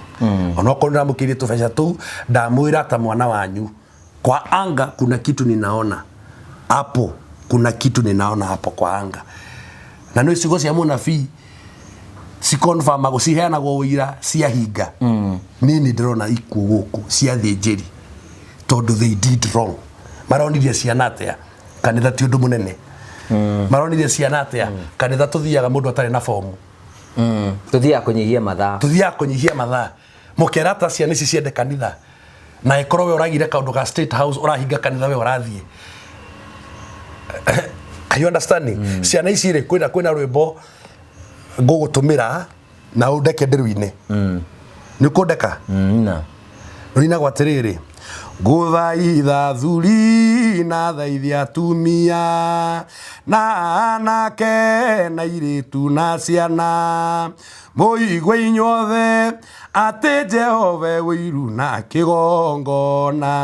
Onokorwo ndĩramũkĩirie tũbeca tũu, ndamwĩra ta mwana wanyu, kwa anga kuna kitu ninaona hapo, kuna kitu ninaona hapo kwa anga, na nĩ ciugo cia mũnabii cikonfamagwo, ciheanagwo ũira ciahinga. Niĩ nĩ ndĩrona ikuũ gũkũ cia thĩnjĩri, tondũ they did wrong. Maronirie ciana atĩa kanitha ti ũndũ mũnene? Maronirie ciana atĩa kanitha tũthiaga mũndũ atarĩ na bomu? Tũthiaga kũnyihia mathaa. Tuthiaga kũnyihia mathaa. Mũkera ta ciana ici ciende kanitha, na ĩkorwo we ũragire kaũndũ ga State House, ũrahinga kanitha we ũrathiĩ. Are you understanding? Ciana ici rĩ, kwĩna rwĩmbo ngũgũtũmĩra na ũndeke ndĩrũine. Nĩ ũkũndeka? Na Rũinagwo atĩrĩrĩ: ngũthaitha thuri na thaithia atumia na anake na irĩtu na ciana. Mũigue inyuothe atĩ Jehova e ũiru na kĩgongona.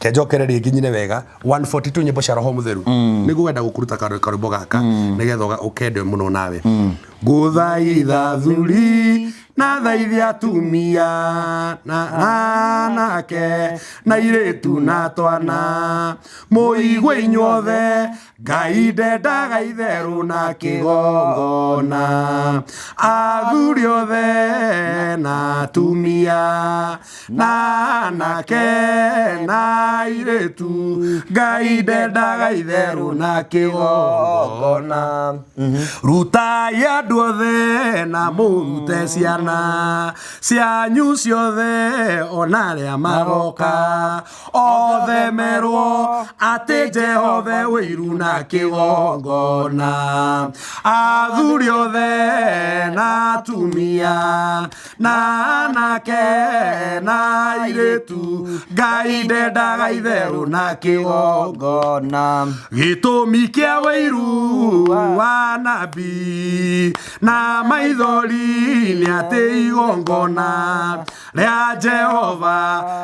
Kenjokere rĩngĩ nyine wega 142 nyĩmbo cia roho mũtheru. Nĩguo wenda gũkũruta karwĩmbo gaka nĩgetha ũkende mũno nawe. Ngũthaitha athuri na thaithia atumia na anake na airĩtu na twana mũigue inyuothe Ngai ndendaga itherũ na kĩgongona athuri othe na atumia na anake na airĩtu Ngai ndendaga itherũ na kĩgongona rutai andũ othe na mũrute ciana cianyu ciothe ona arĩa maroka othe merwo atĩ Jehova e ũiru na kĩgongona athuri othe na atumia na anake na airĩtu Ngai ndendaga itherũ na kĩgongona gĩtũmi kĩa wĩiru wa nabii na maithori nĩ atĩ igongona rĩa Jehova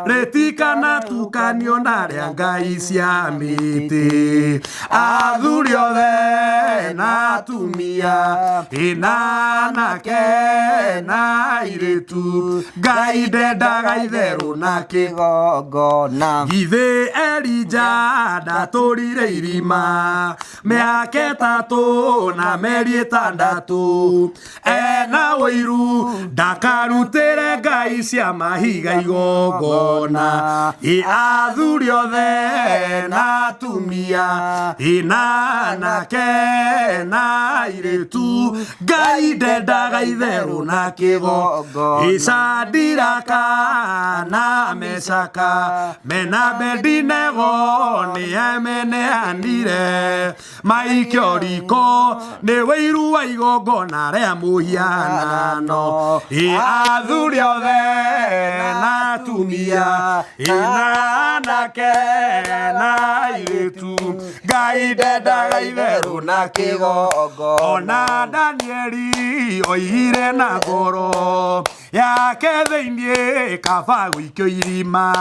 rĩtikanatukanio na rĩa ngai cia mĩtĩ athuri othe na atumia na anake na airĩtu Ngai ndendaga itherũ na kĩgongona githĩ Elija ndatũrire irima mĩaka ĩtatũ na mĩeri ĩtandatũ ena ũiru ndakarutĩre ngai cia mahiga igongona ĩ athuri othe na atumia ĩ na anake na airĩtu Ngai ndendaga itherũ na kĩgongona Icadiraka na Meshaka mena Abedinego nĩ emeneanire maikio riko nĩ wĩiru wa igongona rĩa mũhianano ĩ athuri othe na atumia ĩ na anake na airĩtu Ngai ndendaga itherũ na kĩgongona ona Danieli oigire na ngoro yake thĩinĩ kaba gũikio irima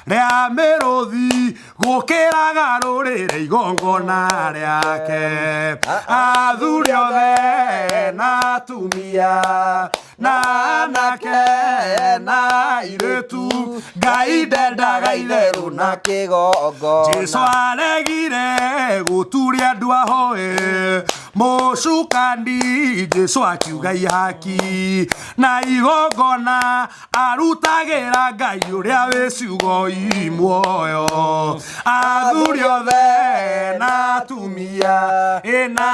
rĩa mĩrũthi gũkĩraga rũrĩrĩ igongona rĩake athuri othe na atumia na anake na airĩtu Ngai ndendaga itherũ na kĩgongona Jesu aregire gũturia andũ ahoe mũcukani Jesu akiuga ihaki na igongona arutagĩra Ngai ũrĩa wĩ ciugo i muoyo athuri othe na atumia ĩ na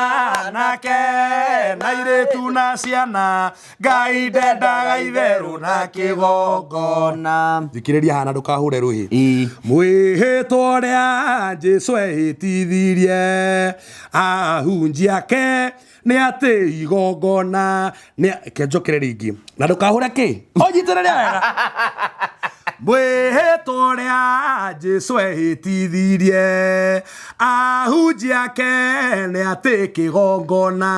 anake na airĩtu na ciana Ngai ndendaga itherũ na kĩgongona thikĩrĩria hana ndũkahure rũhĩ mwĩhĩtwa ũrĩa Jesu ehĩtithirie ahunjia ake nĩ atĩ igongona kenjokere rĩngĩ na ndũkahure kĩ ũnyitĩrĩre wega mwĩhĩtwa ũrĩa Jesu ehĩtithirie ahunjia ake nĩ atĩ kĩgongona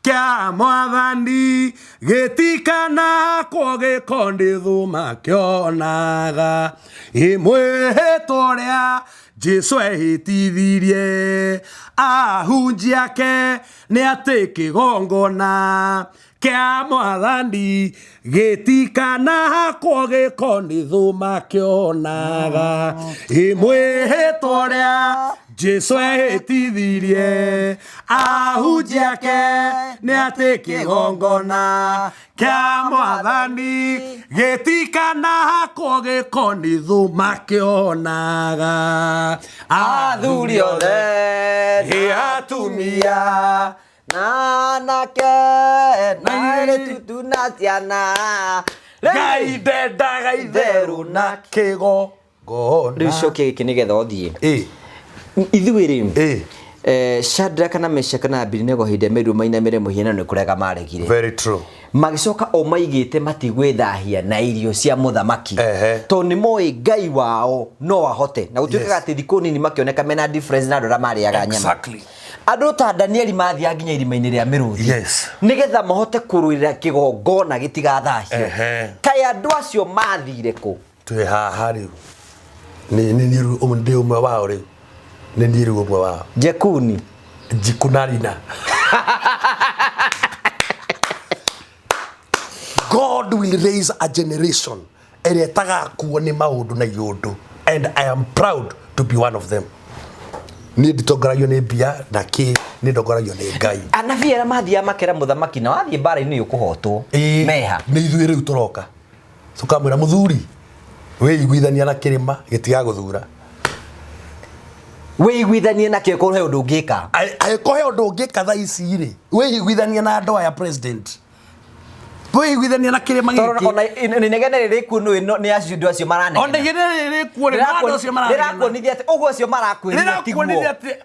kĩa mwathani gĩtikanakwo gĩkondi thuma kĩonaga ĩ mwĩhĩtwa ũrĩa Jesu ehĩtithirie ahunjia ake nĩ atĩ kĩgongona kĩa mwathani gĩtikanahakwo gĩko nĩ thũma kĩonaga ĩ mwĩhĩtwa ũrĩa Jesu ehĩtithirie ahunjia ake nĩ atĩ kĩgongona kĩa mwathani gĩtikanahakwo gĩko nĩ thũma kĩonaga athuri othe ĩ atumia na anake na airĩtu na ciana Ngai ndendaga itherũ na kĩgongona rĩu cokia gĩkĩ nĩgetha ũthiĩ ĩ ithuĩ rĩ ĩ Shadraka na Meshaka na Abednego hĩndĩ ĩrĩa merirwo mainamĩre mũhianano nĩ kũrega maregire very true magĩcoka o maigĩte matigwĩthahia na irio cia mũthamaki Ehe. tondũ nĩ moĩ Ngai wao no ahote na gũtuĩkaga Yes. atĩ thikũ nini makĩoneka mena difference na andũ arĩa marĩaga nyama Exactly. Andũ ta Danieli mathiaga nginya irima-inĩ rĩa mĩrũthi nĩgetha mahote kũrũĩrĩra kĩgongona gĩtigathahio. Kaĩ andũ acio mathire kũ? Twĩ haha rĩu, nĩ niĩ rĩu ndĩ ũmwe wao rĩu, nĩ niĩ rĩu ũmwe wao. Jekuni. Jikunarina. God will raise a generation ĩrĩa ĩtagakuo nĩ maũndũ na iũndũ, and I am proud to be one of them. Niĩ nditongoragio nĩ mbia na kĩ, niĩ ndongoragio nĩ Ngai. Anabii arĩa mathiaga makera mũthamaki na wathiĩ mbara-inĩ ũkũhotwo. Ĩĩ, Meha. Nĩ ithuĩ rĩu tũroka tũkamwĩra mũthuri, wĩiguithania na kĩrĩma gĩtigagũthura. Wĩiguithanie nakĩo korwo he ũndũ ũngĩka. Angĩkorwo he ũndũ ũngĩka thaa ici rĩ, wĩiguithanie na andũ aya president, wĩiguithanie na kĩrĩma Tondũ gĩkĩ. ona inegene rĩrĩ kuo nĩ acio andũ acio maranegena. Ona inegene rĩrĩ kuo rĩ, no andũ acio maranegena. Rĩrakuonithia atĩ ũguo acio marakwĩrire tiguo. Rĩrakuonithia atĩ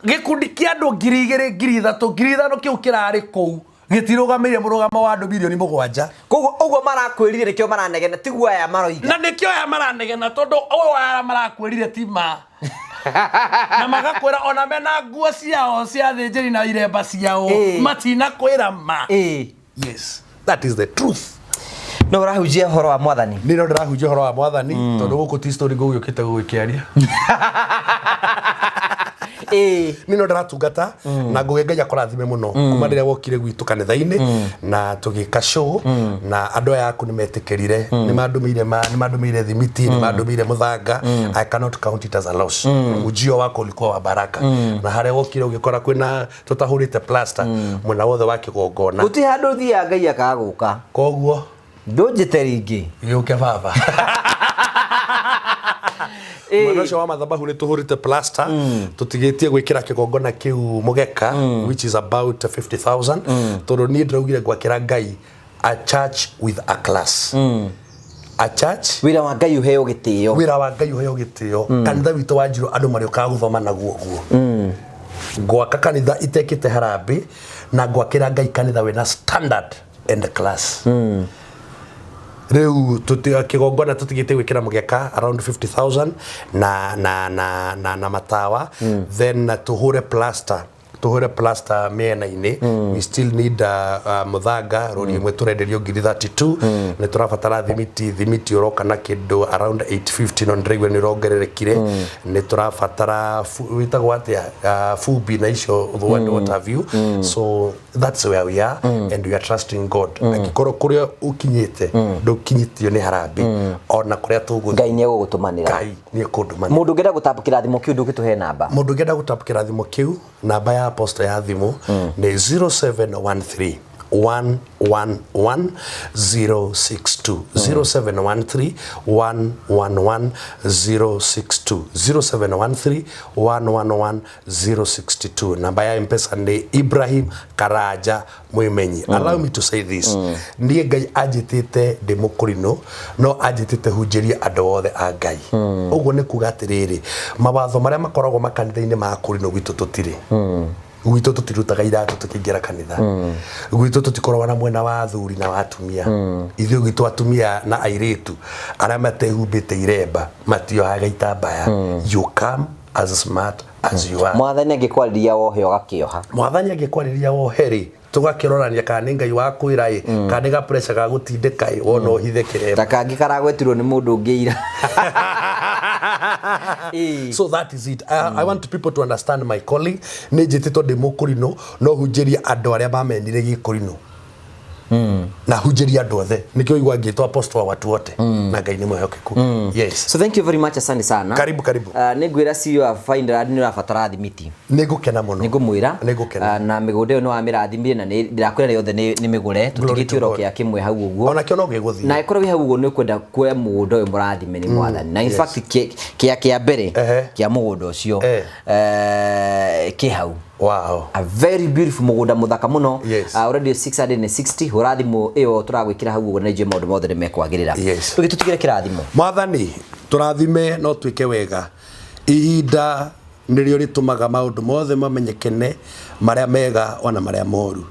gĩkundi kĩa andũ 2000, 3000, 5000 kĩu kĩrarĩ kũu gĩtirũgamĩire mũrũgamo wa andũ 7 milioni. Koguo ũguo marakwĩrire nĩkĩo maranegena, tiguo aya maroiga. Na nĩkĩo aya maranegena, tondũ ũyũ aya marakwĩrire ti ma. Na magakwĩra ona mena nguo ciao cia thĩnjĩri na iremba ciao, matinakwĩra ma. Yes, that is the truth. No ũrahunjia ũhoro wa mwathani. Nĩ no ndĩrahunjia ũhoro wa mwathani, tondũ gũkũ ti story ngũgĩũkĩte gũgĩkĩaria. Nĩ no ndĩratungata na ngũgĩ Ngai akũrathime mũno kuma rĩrĩa wokire gwitũ kanitha-inĩ na tũgĩka show, na andũ aya aku nĩ metĩkĩrire, nĩ mandũmĩire nĩ mandũmĩire thimiti, nĩ mandũmĩire mũthanga. I cannot count it as a loss. Ujio wako ulikuwa wa baraka, na harĩa wokire ũgĩkora kwĩna tũtahũrĩte plaster mwena wothe wa kĩgongona. Gũtirĩ handũ ũthiaga Ngai akaga gũka. Koguo ndũnjĩte rĩngĩ. Gĩũke baba. Mwena ũcio wa mathabahu nĩ tũhũrĩte plaster, tũtigĩtie gwĩkĩra kĩgongona kĩu mũgeka, which is about 50,000, tondũ niĩ ndĩraugire ngwakĩra Ngai a church with a class, a church. Wĩra wa Ngai ũheo gĩtĩo. Wĩra wa Ngai ũheo gĩtĩo. Kanitha witũ wa Njirũ andũ marĩũkaga gũthoma naguo guo. Ngwaka kanitha itekĩte harambĩ na ngwakĩra Ngai kanitha wĩna standard and class. Rĩu kĩgongona tũtigĩte gwĩkĩra mũgeka around 50,000 na matawa, then tũhũre plaster mĩena-inĩ. We still need mũthanga rori ĩmwe tũrenderio ngiri 32. Nĩ tũrabatara thimiti, thimiti ũroka na kĩndũ around 850, no ndĩraigua nĩ ũrongererekire. Nĩ tũrabatara wĩtagwo atĩa, fumbi na icio what have you. So that's where we are, and we are trusting God. Angĩkorwo kũrĩa ũkinyĩte ndũkinyĩtio nĩ harambĩ, ona kũrĩa tũgũthiĩ Ngai nĩ egũgũtũmanĩra. Ngai nĩ ekũndũmanĩra. Mũndũ ũngĩenda gũtambũkĩra thimũ kĩu, ndũngĩtũhe namba? Mũndũ ũngĩenda gũtambũkĩra thimũ kĩu, namba ya apostle ya thimũ nĩ 0713 111 062, 0713 111 062, 0713 111 062. Namba ya Mpesa nĩ Ibrahim Karaja Mwimenyi. Allow me to say this: niĩ Ngai anjĩtĩte ndĩ mũkũrinũ, no anjĩtĩte hunjĩrie andũ othe a Ngai. Ũguo nĩ kuga atĩrĩrĩ, mawatho marĩa makoragwo makanitha-inĩ ma kũrinũ, gwitũ tũtirĩ. Gwitũ tũtirutaga iratũ tũkĩingĩra kanitha. Gwitũ tũtikoragwo na mwena wa athuri na wa atumia. Ithuĩ gwitũ atumia na airĩtu arĩa matehumbĩte iremba matiohaga itambaya. You come as smart as you are. Mwathani angĩkwarĩria wohe ũgakĩoha. Mwathani angĩkwarĩria wohe rĩ, tũgakĩrorania kana nĩ Ngai wa kwĩra ĩ, kana nĩ ga pressure ga gũtindĩka ĩ, wona ũhithe kĩremba. Ta kangĩ karagwetirwo nĩ mũndũ ũngĩ ira. So that is it. I want people to understand my calling. Nĩ njĩtĩtwo ndĩ mũkũrinũ, no hunjĩrie andũ arĩa mamenire gĩkũrinũ na hunjĩrie andũ othe. Nĩkĩo igua ngĩtwo apostle wa watu wote, na Ngai nĩ mwĩhokeku. Yes. So thank you very much, asante sana. Karibu, karibu. Nĩ ngwĩra CEO wa Fineland nĩ ũrabatara thimiti. Nĩ ngũkena mũno. Nĩ ngũmwĩra. Nĩ ngũkena. Na mĩgũnda ĩyo nĩ wamĩrathimire na nĩ ndĩrakwĩra yothe nĩ mĩgũre, tũtigĩtie to oro God. kĩa kĩmwe hau ũguo. Onakĩo no gĩgũthiĩ. Na ĩkorwo wĩ hau ũguo nĩ ũkwenda kuoya mũgũnda ũyũ mũrathime nĩ mwathani, na in fact kĩa mbere kĩa mũgũnda ũcio kĩ hau. A very beautiful mũgũnda mũthaka mũno. Already 660, hũra thimũ ĩyo tũragwĩkĩra hau ũguo na njũĩ maũndũ mothe nĩ mekwagĩrĩra. Tũgĩtũtigĩre kĩrathimo. Mwathani, tũrathime no twĩke wega. Ihinda nĩrĩo rĩtũmaga maũndũ mothe mamenyekene, marĩa mega ona marĩa moru.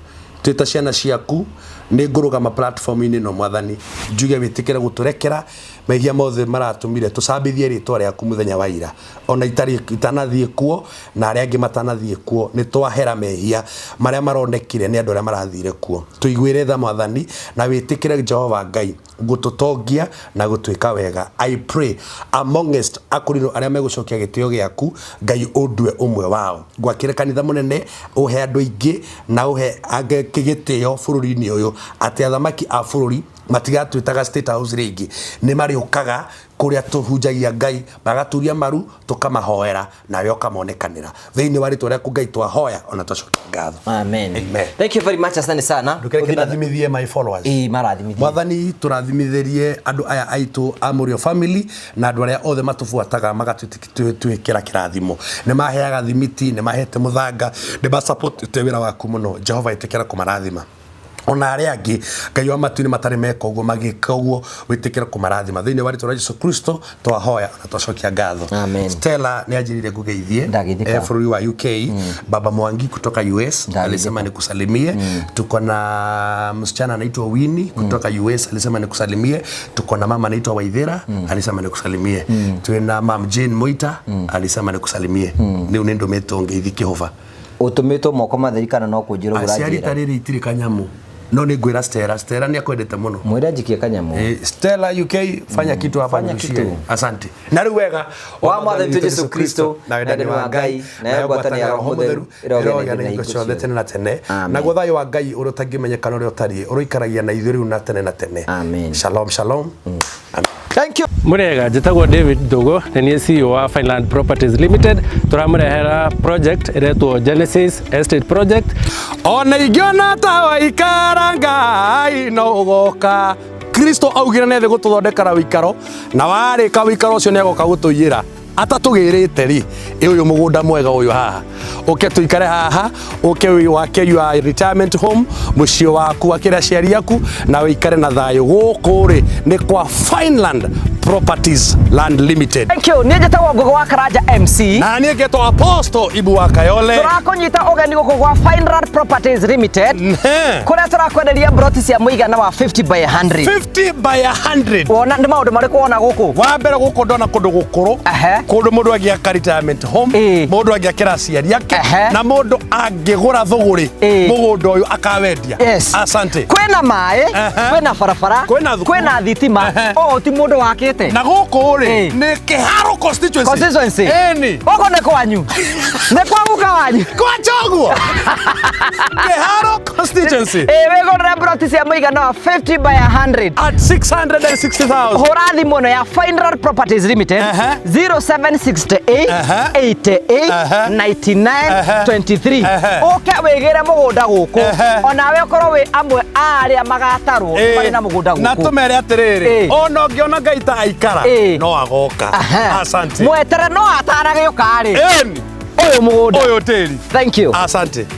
Twĩ ta ciana ciaku nĩ ngũrũgama platform-inĩ ĩno Mwathani, njuge wĩtĩkĩre gũtũrekera mehia mothe maratũmire tũcambithie rĩtwa rĩaku mũthenya wa ira, ona itanathiĩ kuo na arĩa angĩ matanathiĩ kuo, nĩ twahera mehia marĩa maronekire nĩ andũ arĩa marathire kuo. Tũiguĩre tha Mwathani, na wĩtĩkĩre Jehova Ngai gũtũtongia na gũtwĩka wega. I pray amongst akũrinũ arĩa megũcokia gĩtĩo gĩaku, Ngai ũndue ũmwe wao. Ngwakĩre kanitha mũnene, ũhe andũ aingĩ na ũhe angĩ gĩtĩo bũrũri-inĩ ũyũ, atĩ athamaki a bũrũri matigatwĩtaga State House rĩngĩ, nĩ marĩũkaga kũrĩa tũhunjagia Ngai, magaturia maru tũkamahoera, nawe ũkamonekanĩra. Thĩinĩ wa rĩtwa rĩaku Ngai twahoya ona twacokia ngatho. Amen. Amen. Thank you very much, asante sana. Ndũkereke ndathimithie my followers. Ĩĩ, marathimithie. Mwathani tũrathimithĩrie andũ aya aitũ a Mũrĩo family na andũ arĩa othe matũbuataga magatwĩkĩra kĩrathimo. Nĩ maheaga thimiti, nĩ mahete mũthanga, nĩ masupportĩte wĩra waku mũno. Jehova ĩtĩkĩra kũmarathima. Ona arĩa angĩ Ngai wa matu-inĩ matarĩ meka ũguo, magĩka ũguo, wĩtĩkĩre kũmarathima. Thĩinĩ wa rĩtwa rĩa Jesu Kristo twahoya na twacokia ngatho. Amen. Stella nĩ anjĩrire ngũgeithie. Ndageithĩka. Bũrũri wa UK. Baba Mwangi kutoka US Ndageithĩka. alisema nikusalimie. Tuko na msichana anaitwa Winnie kutoka US alisema nikusalimie. Tuko na mama anaitwa Waithera alisema nikusalimie. Twina mam Jane Moita alisema nikusalimie. Rĩu nĩ ndũmĩtwo ngeithi kĩhũba. Ũtũmĩtwo moko matheri kana no kũnjĩra Aciari ũranjĩra? ta rĩrĩ itirĩ kanyamu, no nĩ ngwĩra Stella. Stella nĩ akwendete mũno. Mwĩre njikie kanyamu. Stella UK, fanya kitu hapa Fanya nirushie. kitu. Asante. Na rĩu wega Wa Mwathani witũ Jesu Kristo, na wendani wa Ngai, nayo ngwatanĩro ya Roho Mũtheru ĩrogĩa na hingo ciothe tene na tene. Amen. Naguo thayũ wa Ngai ũrĩa ũtangĩmenyeka na ũrĩa ũtariĩ ũroikaragia na ithuĩ rĩu na tene na tene. Amen. Shalom shalom. Amen. Thank you. Murega, njĩtagwo David Ndũgũ, nĩ niĩ CEO wa Fineland Properties Limited. Tũramũrehera project ĩretwo Genesis Estate Project. Ona ingĩona ta waikara Ngai no ũgoka. Kristo augire nĩ gũtũthondekera wĩikaro, na warĩka wĩikaro ũcio nĩ agoka gũtũiyĩra. Atatũgĩrĩte rĩ, ĩ ũyũ mũgũnda mwega ũyũ haha, ũke tũikare haha, ũke wake your retirement home, mũciĩ waku wakĩre aciari aku na wĩikare na thayũ. Gũkũ rĩ nĩ kwa Fineland Properties Land Limited. Thank you. Niĩ njĩtagwo Ngũgĩ wa Karanja MC. Na niĩ ngetwo Apostle Ibu wa Kayole. Tũrakũnyita ũgeni gũkũ gwa Fineland Properties Limited kũrĩa tũrakwenderia broti cia mũigana wa 50 by 100. 50 by 100. Wona nĩ maũndũ marĩkũ wona gũkũ? Wa mbere gũkũ ndona kũndũ gũkũrũ, kũndũ mũndũ angĩaka retirement home, Ĩĩ. mũndũ angĩakĩra aciari ake, na mũndũ angĩgũra thũgũrĩ mũgũnda ũyũ akawendia. Yes. Asante. Kwĩna maĩ, kwĩna barabara, Kwĩna thukuru. kwĩna thitima. Ũũ ti mũndũ wakĩte. Na gũkũ rĩ Ĩĩ. nĩ Kĩharũ constituency. Constituency. Ĩni. Gũkũ nĩ kwanyu. Nĩ kwa guka wanyu. Kwa Choguo. Kĩharũ constituency. Ĩĩ, wĩgũrĩre broti cia mũigana wa 50 by 100. At 660,000. Hũra thimũ ĩno ya Fineland Properties Limited 0768 88 99 23. Ũke wĩgĩre mũgũnda gũkũ, onawe ũkorwo wĩ amwe a arĩa magatarwo marĩ na mũgũnda Na gũkũ. tũmere atĩrĩrĩ, ona ũngĩona Ngai ta aikara no agoka. Asante. Mwetere no ataragĩũka rĩ. Ĩni. Ũyũ mũgũnda. Ũyũ tĩri. Thank you. Asante.